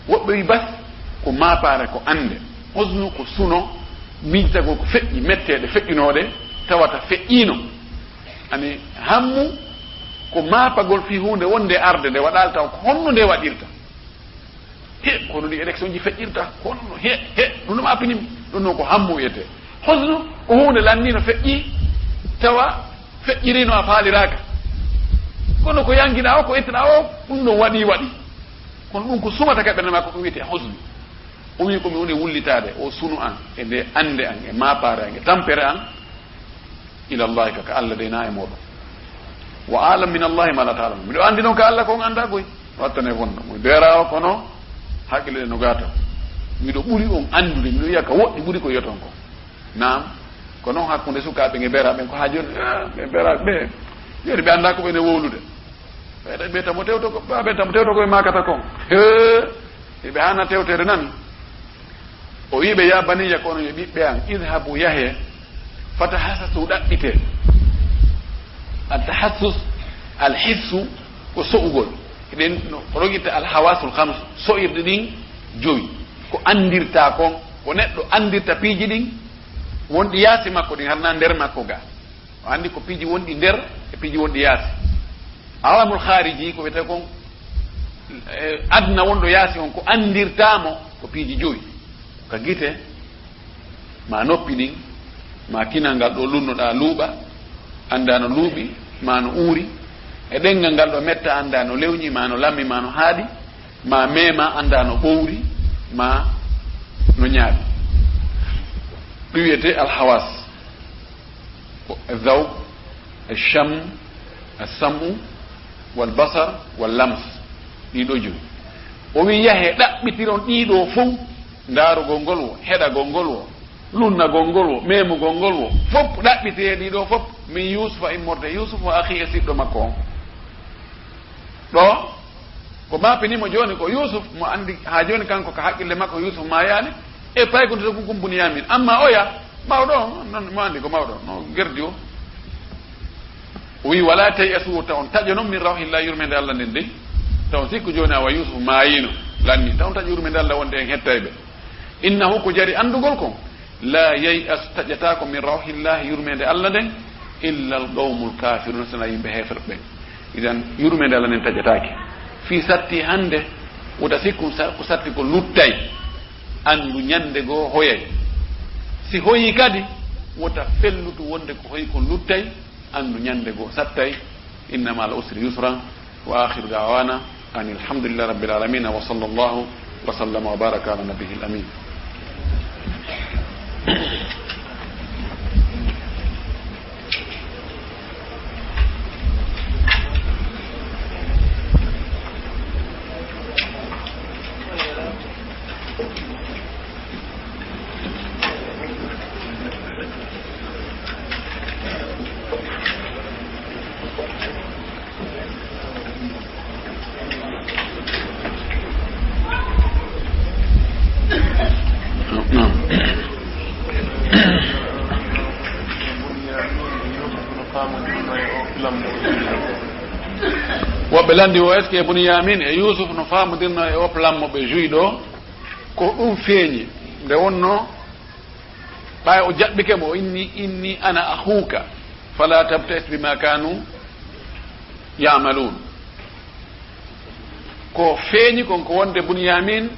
Woɓɓe wi bas ko maapaare ko annde, huznu ko suno, miijitagol ko feƴƴi, metteeɗe feƴƴunooɗe, tawata feƴƴiino. Ani hammu ko maapagol fii huunde wonde arde nde waɗaali taw ko honno nde waɗirta. He, kono ɗi élection ji feƴƴirta, kono he, he, ɗum ɗum appinimi. Ɗum noon ko hammu wiyetee. Hosnu ko huunde lanniino feƴƴi, tawa feƴƴiriino a faaliraaka. Kono ko yanngina o, ko ittina o, ɗum ɗon waɗi, waɗi. Kono ɗum ko sumata ka ɓernde makko, ko wiyetee hosnu. O wii ko mi woni wullitaade o sunu an, e nde annde an, e maapaare an, e tampere an, ila Allahi ka, ka Allah de na e mooɗon. Wa alam min Allahi ma la ta'lamun. Miɗo anndi noon ka Allah ko on anndaa koy. Wattane wonno. Mo beera o kono hakkille no gata. Miɗo ɓuri on anndude, miɗo yiya ka woɗɗi ɓuri ko yoton ko. Naam. Ko noon hakkunde sukaaɓe nge beera ɓen ko haa jooni, ah, ɓe beera ɓe. Jooni ɓe anndaa ko ɓe ne wowlude. Ɓe, ɓe tamo tewto ko, ɓe tamo tewto ko e makata kon. He. Ɓe hana tewtere nan. O wi'i ɓe, "Ya baniya, ko onon yo ɓiɓɓe an, idhabu, yahee, fatahassasu, ɗaɓɓitee." At-tahassus, al-hissu, ko so'ugol. Eɗen no rogitta al-hawasul khams, so'irɗe ɗin jowi. Ko anndirta kon, ko neɗɗo anndirta piiji ɗin, wonɗi yaasi makko ɗin, harna nder makko ga. O anndi ko piiji wonɗi nder e piiji wonɗi yaasi. Alamul khariji ko wiyetee kon, eh, aduna wonɗo yaasi on, ko anndirtaa mo ko piiji jowi. Ka gite, ma noppi ɗin, ma kinal ngal ɗo lunnoɗaa luuɓa, anndaa no luuɓi, ma no uuri, e ɗenngal ngal ɗo metta, anndaa no lewñi, ma no lammi, ma no haaɗi, ma meema, anndaa no ɓowri, ma no ñaaɗi. Ɗum wiyetee alhawas. Ko zawq, sham, sam'u, wal basar, wal lams. Ɗii ɗoo jowi. O wi'i, yahee, ɗaɓɓitiron ɗii ɗoo fow, ndaarugol ngol wo, heɗagol ngol wo, lunnagol ngol wo, meemugol ngol wo, fof ɗaɓɓitee ɗii ɗoo fof, min Yuusufa, immorde Yuusuf, wa akhi, e siɗɗo makko on. Ɗoo, ko maapini mo jooni ko Yuusuf, mo anndi haa jooni kanko ka haqqille makko Yuusuf maayaali, e paykude to kun Buniyaamin. Amma oya, mawɗo on, non mo anndi ko mawɗo, no gerdi o. O wi'i, "Wala tay'asu, ta on taƴa non min rawhillahi, yurmeende Allah nden dey. Ta on sikku jooni awa Yuusuf maayiino, lanni. Ta on taƴa yurmeende Allah wonde en hettayɓe. Innahu, ko jari anndugol kon, la yay'asu, taƴataako min rawhillahi, yurmeende Allah nden, illa al qawmul kafirun, sana yimɓe heeferɓe ɓen." Idan, yurmeende Allah nden taƴataake. Fii satti hannde, wota sikku sa-, ko satti ko luttay. Anndu ñannde goo hoyay. Si hoyii kadi, Wota fellutu wonde ko hoy kon luttay, anndu ñande goo sattay. Inna ma'al usri yusra. Wa akhiru da'wana anil hamdulillahi rabbil alamin. Wa sallallahu wa sallama wa baraka ala nabiyil amin. Woɓɓe lanndi o, est-ce que Bunyamin e Yusuf no faamondirno e o plan mo ɓe juyi ɗo? Ko ɗum feeñi nde wonno ɓay o jaɓɓike mo, inni, inni ana akhuka, fala tabta'is bima kanu ya'malun. Ko feeñi kon ko wonde Bunyamin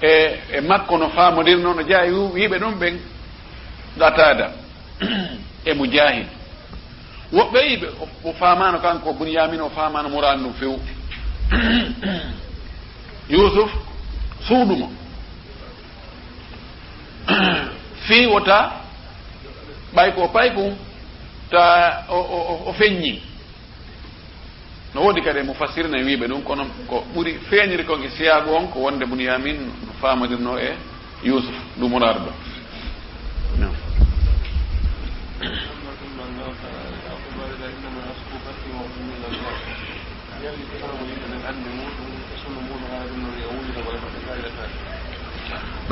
e, e makko no faamondirno, no jeyaa e wi-, wiiɓe ɗum ɓen, Qatada e Mujahid. Woɓɓe yiɓe o, o faamaano kanko Bunyamin, o faamaano muraadu ndun few. Yusuf suuɗu mo. Fii wota ɓay ko paykun ta o, o, o, o feññi. No woodi kadi e mufassirina e wiiɓe ɗum, kono ko ɓuri feeñiri kon e siyaagu on ko wonde Bunyamin no faamondirno e Yusuf, ɗum muraadu ɗo. Naam.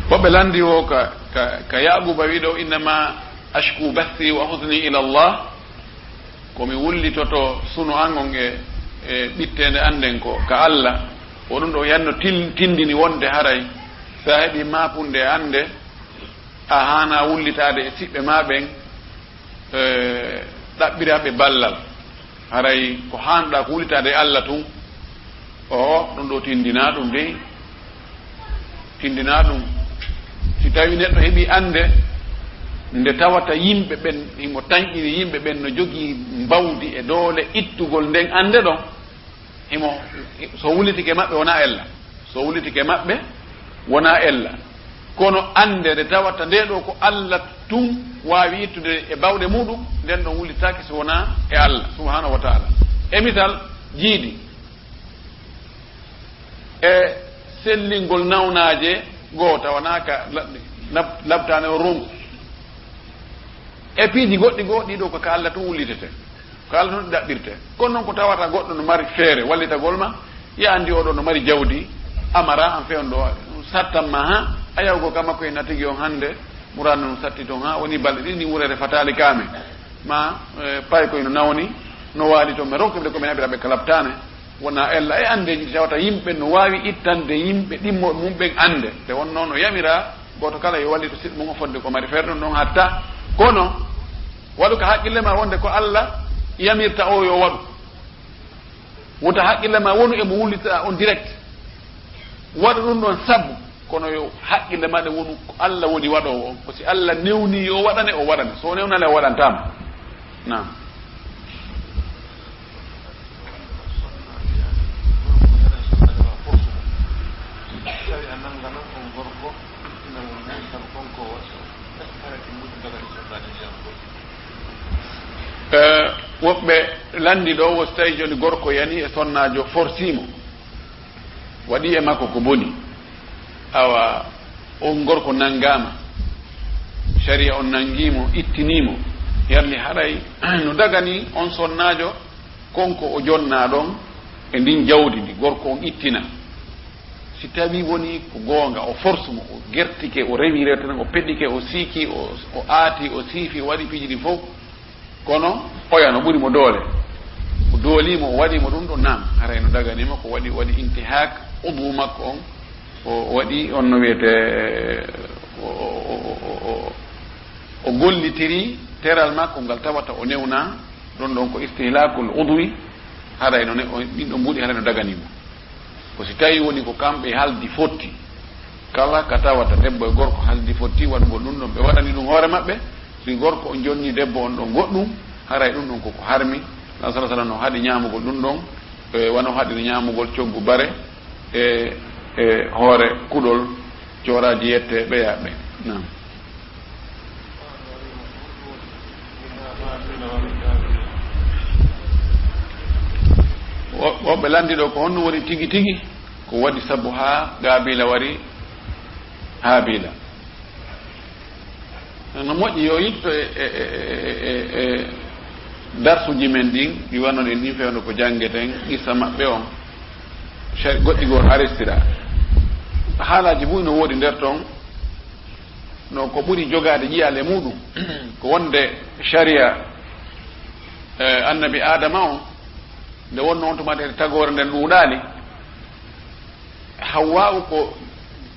Woɓɓe lanndi o ka, ka, ka Yaquba wiɗo, innama ashku bathi wa huzni ila Allah, ko mi wullitoto sunu an on e, e ɓitteende an nden ko ka Alla. O ɗum ɗo yanno til-, tindini wonde haray sa heɓi maapunde e an nde, a haana wullitaade e siɓɓe ma ɓen, e, ɗaɓɓiraaɓe ballal. Haray ko haanɗaa ko wullitaade e Alla tun. O, ɗum ɗo tindinaa ɗum dey. Tindinaa ɗum. Si tawi neɗɗo heɓi annde, nde tawata yimɓe ɓen, himo tanƴini yimɓe ɓen no jogii mbawdi e doole ittugol nden annde ɗon, himo, so wullitike maɓɓe wonaa ella. So wullitike maɓɓe, wonaa ella. Kono annde nde tawata nde ɗo ko Alla tun waawi ittude e bawɗe muɗum, nden ɗon wullitaaki so wonaa e Alla subhanahu wa ta'ala. E misal, jiidi e sellingol nawnaaje goo, tawa wonaa ka la-, lab-, labtaane o ronku. E piiji goɗɗi goo, ɗiɗo ko ka Alla tun wullitete. Ko Alla tun ɗaɓɓirte. Kono noon ko tawata goɗɗo no mari feere wallitagol ma, ya anndi oɗo no mari jawdi, amara an feewndo sattan ma ha, a yawgo ka makko en na tigi on hannde, muraano no satti toon ha, woni balɗe ɗiɗi ni wureede fataali kaame. Ma, eh, paykoy no nawni, no waali toon, mi ronki ɓe ko mi naɓira ɓe ka labtaane. Wona ella e anndeeji ɗi tawata yimɓe no waawi ittande yimɓe ɗimmo mum ɓen annde. Nde wonnoo no yamira gooto kala yo wallito siɗɗo mum o fodde ko mari feere ɗum ɗon hatta. Kono waɗu ka haqqille ma wonde ko Alla yamirta o yo waɗu. Wota haqqille ma wonu e mo wullita on direct. Waɗu ɗum ɗon sabu, kono yo haqqille ma ɗe wonu ko Alla woni waɗoowo on. Ko si Alla newni yo waɗane, o waɗane. So o newnale, o waɗantaama. Naam. Eh, woɓɓe lanndi ɗo, wo so tawi jooni gorko yani e sonnaajo, forcii mo, waɗi e makko ko boni, awa on gorko nanngaama, sariya on nanngii mo, ittinii mo, yarli haray no dagani on sonnaajo kon ko o jonnaa ɗon e ndin jawdi ndi gorko on ittina. Si tawii woni ko goonga, o force mo, o gertike, o rewi rewte tan, o peɗike, o siiki, o, o aati, o siifi, o waɗi piiji ɗi fof, kono oya no ɓuri mo doole. O doolii mo, o waɗii mo ɗum ɗo, naam, haray no daganii mo ko waɗi, o waɗi intihak udwu makko on, o waɗi on no wiyetee, o, o, o gollitiri teral makko ngal tawata o newna ɗon ɗon ko istihlakul udwi, haray no ne, o, ɗin ɗon mbuuɗi haray no daganii mo. Ko si tawi woni ko kamɓe haldi fotti, kala ka tawata debbo e gorko haldi fotti waɗugol ɗum ɗon, ɓe waɗani ɗum hoore maɓɓe, gorko on jonni debbo on ɗon goɗɗum, haray ɗum ɗon koko harmi. Nabi sallallahu alaihi wasallam no haɗi ñaamugol ɗum ɗon, e wano haɗiri ñaamugol coggu bare e, e hoore kuɗol, cooraaji yette ɓeya ɓe. Naam. Wo-, woɓɓe lanndi ɗo ko honno woni tigi tigi, ko waɗi sabu haa Gaabila wari Haabila. No moƴƴi yo yitto e, e, e, e, e darsuuji men ɗin, ɗi wano ɗen ɗin fewndo ko janngeten, qissa maɓɓe on, sha-, goɗɗi goo aristira. Haalaaji buy no woodi nder ton, no ko ɓuri jogaade ƴiyaale muɗum, ko wonde sharia, eh, annabi Aadama on, nde wonno on tuma tagoore nden ɗuuɗaali, Hawwa'u ko,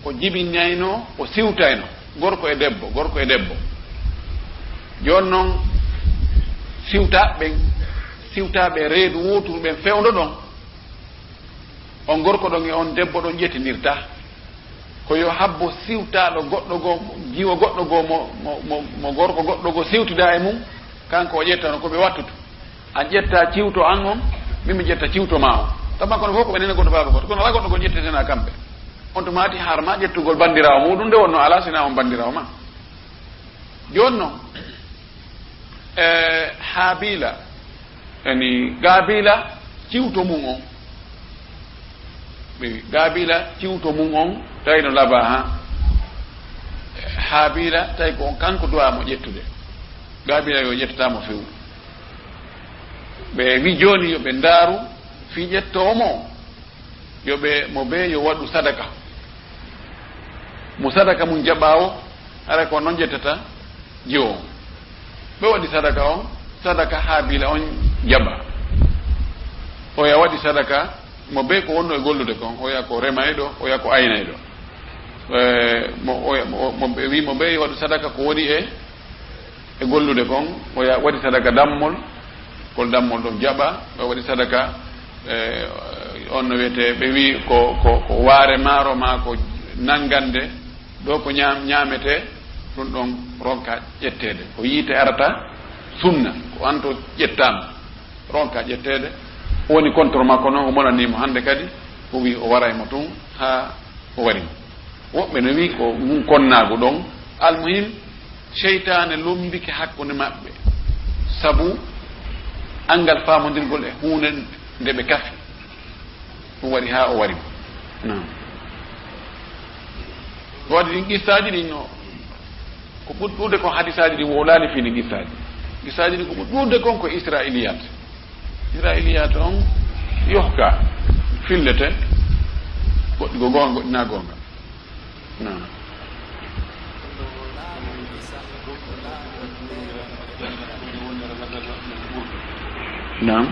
ko jibinayno, o siwtayno, gorko e debbo, gorko e debbo. Jooni noon, siwtaaɓe ɓen, siwtaaɓe reedu wooturu ɓen fewndo ɗon, on gorko ɗon e on debbo ɗon ƴettindirta. Ko yo habbo siwtaaɗo goɗɗo goo, jiwo goɗɗo goo mo, mo, mo, mo gorko goɗɗo goo siwtida e mum, kanko o ƴettano ko ɓe wattutu. A ƴetta ciwto an on, min mi ƴetta ciwto ma on. Tawa kono fof ko ɓe nena goɗɗo baaba goɗɗo, kono alaa goɗɗo ko ƴettetena kamɓe. On tuma ati har ma ƴettugol banndiraawo muɗum nde wonno alaa sina on banndiraawo ma. Jooni noon, e, Haabila, yani Gaabila ciwto mum on. Ɓe wi, Gaabila ciwto mum on, tawi no laba ha. Haabila, tawi ko on kanko duwa mo ƴettude. Gaabila yo ƴettata mo few. Ɓe wi jooni yo ɓe ndaaru fii ƴettoowo mo. Yo ɓe, mo bee yo waɗu sadaka. Mo sadaka mum jaɓa o, hara ko noon ƴettata jiwo on. Ɓe waɗi sadaka on, sadaka Haabila on jaɓa. Oya waɗi sadaka, mo bee ko wonno e gollude kon, oya ko remayɗo, oya ko aynayɗo. Eh, mo, oya, mo, mo ɓe wi mo bee yo waɗu sadaka ko woni e, e gollude kon, oya waɗi sadaka dammol, kol dammol ɗon jaɓa, o waɗi sadaka, eh, on no wiyetee, ɓe wi ko, ko, ko waare maaro maa ko nanngande, ɗo ko ñaam-, ñaametee, ɗum ɗon ronka ƴetteede. Ko yiite arata sunna, ko an to ƴettaama, ronka ƴetteede. O woni contre makko noon, o monanii mo hannde kadi, o wi o waray mo tun haa o wari mo. Woɓɓe no wi ko ngun konnaagu ɗon. Almuhim, seytaane lombike hakkunde maɓɓe, sabu anngal faamondirgol e huunde nde ɓe kafi. Ɗum waɗi haa o wari mo. Naam. Waɗi ɗin qissaaji ɗin no, ko ɓuri ɗuuɗde kon hadisaaji ɗin wowlaali fii ɗin qissaaji. Qissaaji ɗin ko ɓuri ɗuuɗde kon ko Israiliyaat. Israiliyaat on yohka, fillete, goɗɗi ko goonga, goɗɗi na goonga. Naam. Naam.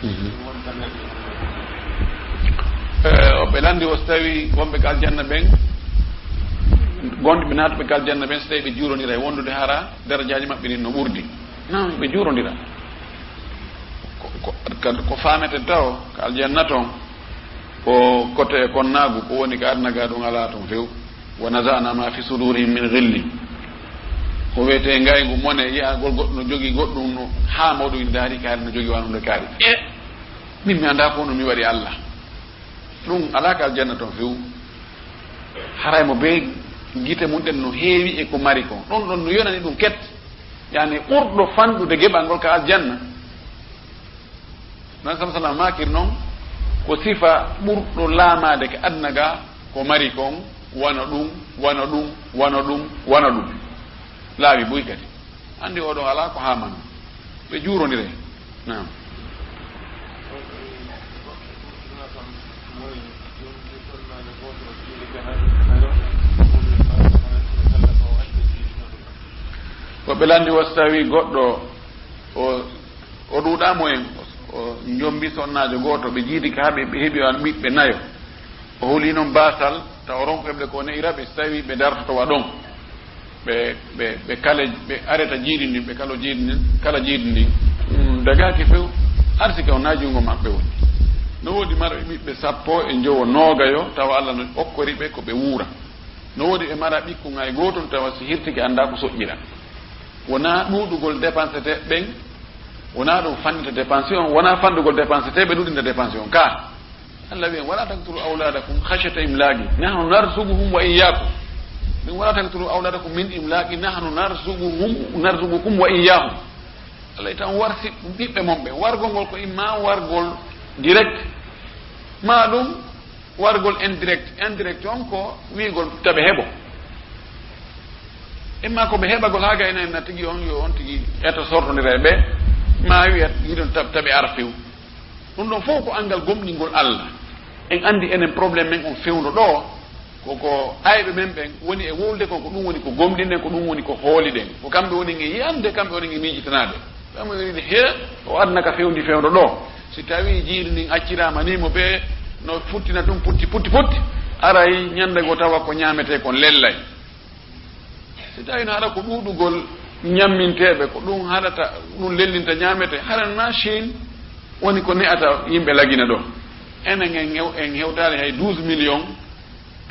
Mhm. Eh, o ɓe lanndi o so tawi wonɓe ka aljanna ɓen, gonɗi ɓe naatuɓe ka aljanna ɓen, so tawi ɓe juurondira e wondude hara darajaaji maɓɓe ɗin no ɓurdi. Naam, ɓe juurondira. Ko, ko, ka, ko faameten taw ka aljanna ton, ko kote e konnaagu, ko woni ka aduna ga ɗum alaa ton few. "Wa naza'na ma fi sudurihim min ghillin." Ko wiyetee ngayngu mone, yi'agol goɗɗo no jogii goɗɗum no haa mawɗo wi ndaari kaari no jogii wano nde kaari. E min mi anndaa ko no mi waɗi Allah. Ɗum alaa ka aljanna ton few. Haray mo bee gite mum ɗen no heewi e ko mari kon. Ɗum ɗon no yonani ɗum ket. Yani ɓurɗo fanɗude geɓal ngol ka aljanna. Nabi sallallahu alaihi wasallam maakiri noon, ko sifa ɓurɗo laamaade ka aduna ga, ko mari kon, wano ɗum, wano ɗum, wano ɗum, wano ɗum. Laawi buy kadi. Anndi oɗo alaa ko haamani. Ɓe juurondire. Naam. Ko ɓe lanndi, wo so tawi goɗɗo o, o ɗuuɗaamo en, o, o jombi sonnaajo gooto, ɓe jiidi ka ɓe, ɓe heɓi on ɓiɓɓe nayo. O holi noon baasal, taw o ronko heɓde ko o ne'ira ɓe, so tawi ɓe dartoto wa ɗon. Ɓe, ɓe, ɓe kala, ɓe areta jiidi ndin, ɓe kala jiidi ndin, kala jiidi ndin. Mm, dagaaki few, arsike on na junngo maɓɓe woni. No woodi marɓe ɓiɓɓe sappo e njowo, noogayo, tawa Allah no okkori ɓe ko ɓe wuura. No woodi ɓe mara ɓikkun hay gooto tawa si hirtike anndaa ko soƴƴira. Wonaa ɗuuɗugol dépensete ɓen, wonaa ɗum fanɗita dépense on, wonaa fanɗugol dépensete ɓe ɗuuɗinta dépense on. Ka Allah wi'i en, "Wala taqtulu awladakum khashyata imlaqi, nahnu narzuquhum wa iyyakum." Min, "Wala taqtulu awladakum min imlaqi, nahnu narzuquhum, narzuqukum wa iyyahum." Allah tan warsi ɓiɓɓe mon ɓen. Wargol ngol ko imma wargol direct, ma ɗum wargol indirect. Indirect on ko wi'gol taɓe heɓo. Imma ko ɓe heɓagol haa gayna en na tigi on yo on tigi eto sortondira e ɓe, ma wi'a yiɗon taɓ-, taɓe ara few. Ɗum ɗon fof ko anngal gomɗingol Allah. En anndi enen problème men on fewndo ɗo, ko, ko ayɓe men ɓen woni e wowlude kon, ko ɗum woni ko gomɗinɗen, ko ɗum woni ko hooliɗen. Ko kamɓe woni e yiyande, kamɓe woni e miijitanaade. Kamɓe woni he, o aduna ka fewndi fewndo ɗo. Si tawii jiiri ndin acciraama ni mo ɓe no futtina ɗum putti, putti, putti, aray ñannde goo tawa ko ñaametee kon lellay. Si tawii no haɗa ko ɗuuɗugol ñamminteeɓe, ko ɗum haɗata, ɗum lellinta ñaametee, haɗa na Chine woni ko ne'ata yimɓe Lagina ɗo. Enen en hew-, en hewtaali hay douze millions,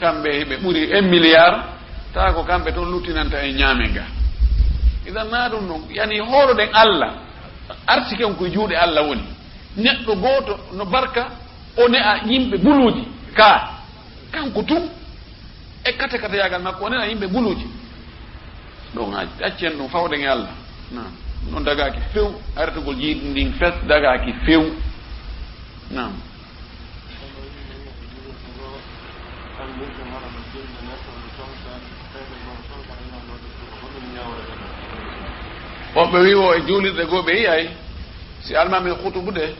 kamɓe hiɓe ɓuri un milliard, tawa ko kamɓe toon luttinanta en ñaamen ga. Idan na ɗum ɗon, yani hooroɗen Allah, arsike on ko e juuɗe Allah woni. Neɗɗo gooto no barka, o ne'a yimɓe buluuji, ka, kanko tun, e kate kateyaagal makko, o ne'a yimɓe buluuji. Ɗum haa accen ɗum fawɗen e Allah. Naam. Ɗum ɗon dagaaki few, artugol jiidi ndin fes dagaaki few. Naam. Woɓɓe wi'o e juulirɗe goo ɓe yi'ay, si almaami hutubude,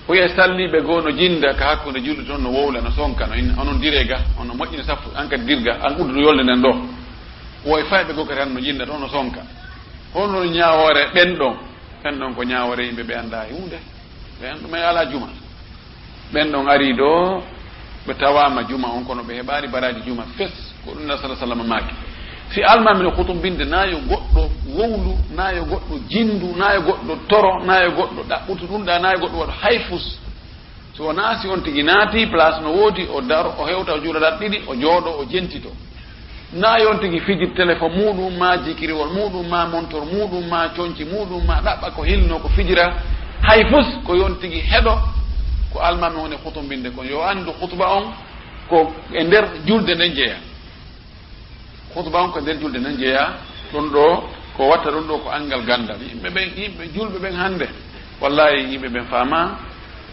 o yi'ay salliiɓe goo no jinda ka hakkunde julɓe toon, no wowla, no sonka, no inna, onon diree ga, on no moƴƴina saffu, an kadi dir ga, an uddu yolnde nden ɗo. Wo e fayɓe goo kadi han no jinda toon, no sonka. Hono ñaawoore ɓen ɗon? Ɓen ɗon ko ñaawoore yimɓe ɓe anndaa e huunde. Ɓe anndu may alaa juma. Ɓen ɗon arii ɗo, ɓe tawaama juma on, kono ɓe heɓaali baraaji juma fes. Ko ɗum Nulaaɗo sallallaahu alayhi wa sallam maaki. Si almaami no hutumbinde, na yo goɗɗo wowlu, na yo goɗɗo jindu, na yo goɗɗo toro, na yo goɗɗo ɗaɓɓutu ɗum ɗa, na yo goɗɗo waɗu hay fus. So wonaa si on tigi naati place no woodi, o daro, o hewta, o juula ɗaɗi ɗiɗi, o jooɗo, o jentito. Na yo on tigi fijir téléphone muuɗum, ma jikiriwol muuɗum, ma montor muuɗum, ma conci muuɗum, ma ɗaɓɓa ko hilno ko fijira. Hay fus ko yo on tigi heɗo ko almaami woni hutumbinde kon. Yo anndu hutuba on ko e nder julde nden jeya. Hutuba on ko nder julde nden jeya. Ɗum ɗo ko watta ɗum ɗo ko anngal ganndal. Yimɓe ɓen, yimɓe julɓe ɓen hannde, wallahi yimɓe ɓen faama,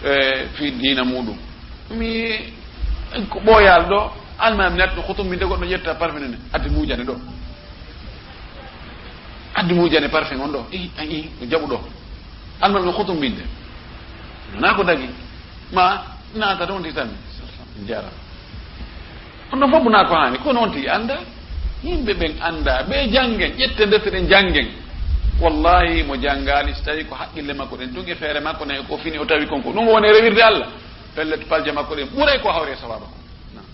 e, fii diina muuɗum. Mi ko ɓooyaali ɗo, almaami naati no hutumbinde, goɗɗo ƴetta parfum ne, addi muujane ɗo. Addi muujane parfum on ɗo. I, a, i, o jaɓu ɗo. Almaami no hutumbinde. Wonaa ko dagi. Ma naata ɗon ti tan. Jaaraama. On ɗon fof wonaa ko haani. Kono on tigi annda. Yimɓe ɓen annda. Ɓe janngen. Ƴette defte ɗen janngen. Wallahi mo janngaali, si tawi ko haqqille makko ɗen tun e feere makko ne ko fini o tawi kon ko ɗum woni rewirde Allah. Pellet palje makko ɗen ɓuray ko hawre sawaaba ko. Naam.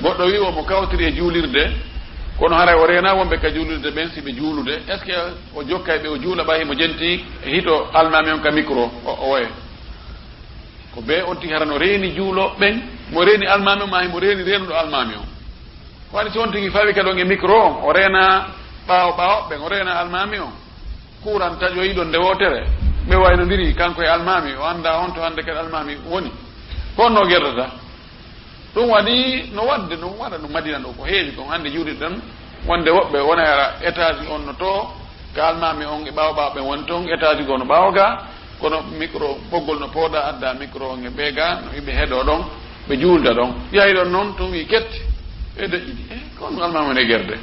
Goɗɗo wi omo kawtiri e juulirde, kono haray o reena wonɓe ka juulirde ɓen si ɓe juulude. Est-ce que o jokkay ɓe o juula ɓay himo jenti hito almaami on ka micro o, o woye? Ko ɓe on tigi hara no reeni juulooɓe ɓen, mo reeni almaami on ma himo reeni reenuɗo almaami on. Ko waɗi si on tigi fawi ka ɗon e micro on, o reena ɓaawo ɓaawo ɓen, o reena almaami on. Kuuran taƴoyi ɗon nde wootere, ɓe waynondiri kanko e almaami, o annda on to hannde kadi almaami woni. Ko on no gerdata. Ɗum waɗi no waɗde, ɗum waɗa no Madina ɗo, ko heewi kon. Hannde juuɗe ɗon, wonde woɓɓe wona era étage on no to, ka almaami on e ɓaawo ɓaawo ɓen woni ton, étage goo no ɓaawo ga, kono micro, ɓoggol no pooɗa, adda micro on e ɓe ga, no iɓe heɗo ɗon, ɓe juulda ɗon. Yahi ɗon noon, tun wi ketti, ɓe deƴƴidi. Eh, ko on almaami on e gerde.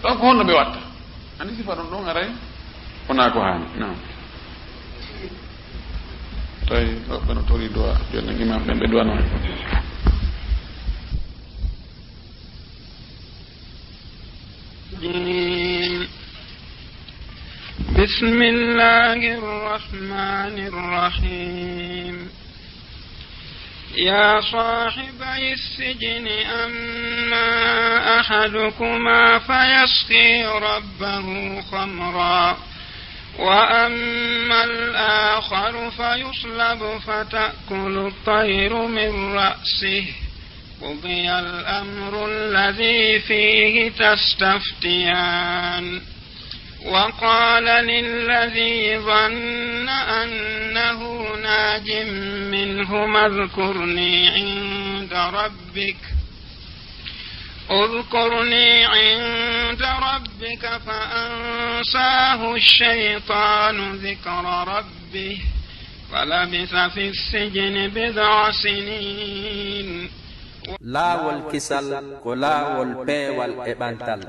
Ɗon ko honno ɓe watta? Anndi sifa ɗon ɗon haray wonaa ko haani. Naam. Tawi woɓɓe no tori du'a, jooni non imam ɓen ɓe du'anoo. بسم الله الرحمن الرحيم. يا صاحبي السجن أما أحدكما فيسقي ربه خمرا وأما الآخر فيصلب فتأكل الطير من رأسه، قضي الأمر الذي فيه تستفتيان. وقال للذي ظن أنه ناج منهما اذكرني عند ربك، اذكرني عند ربك فأنساه الشيطان ذكر ربه فلبث في السجن بضع سنين. Laawol kisal ko laawol peewal e ɓantal.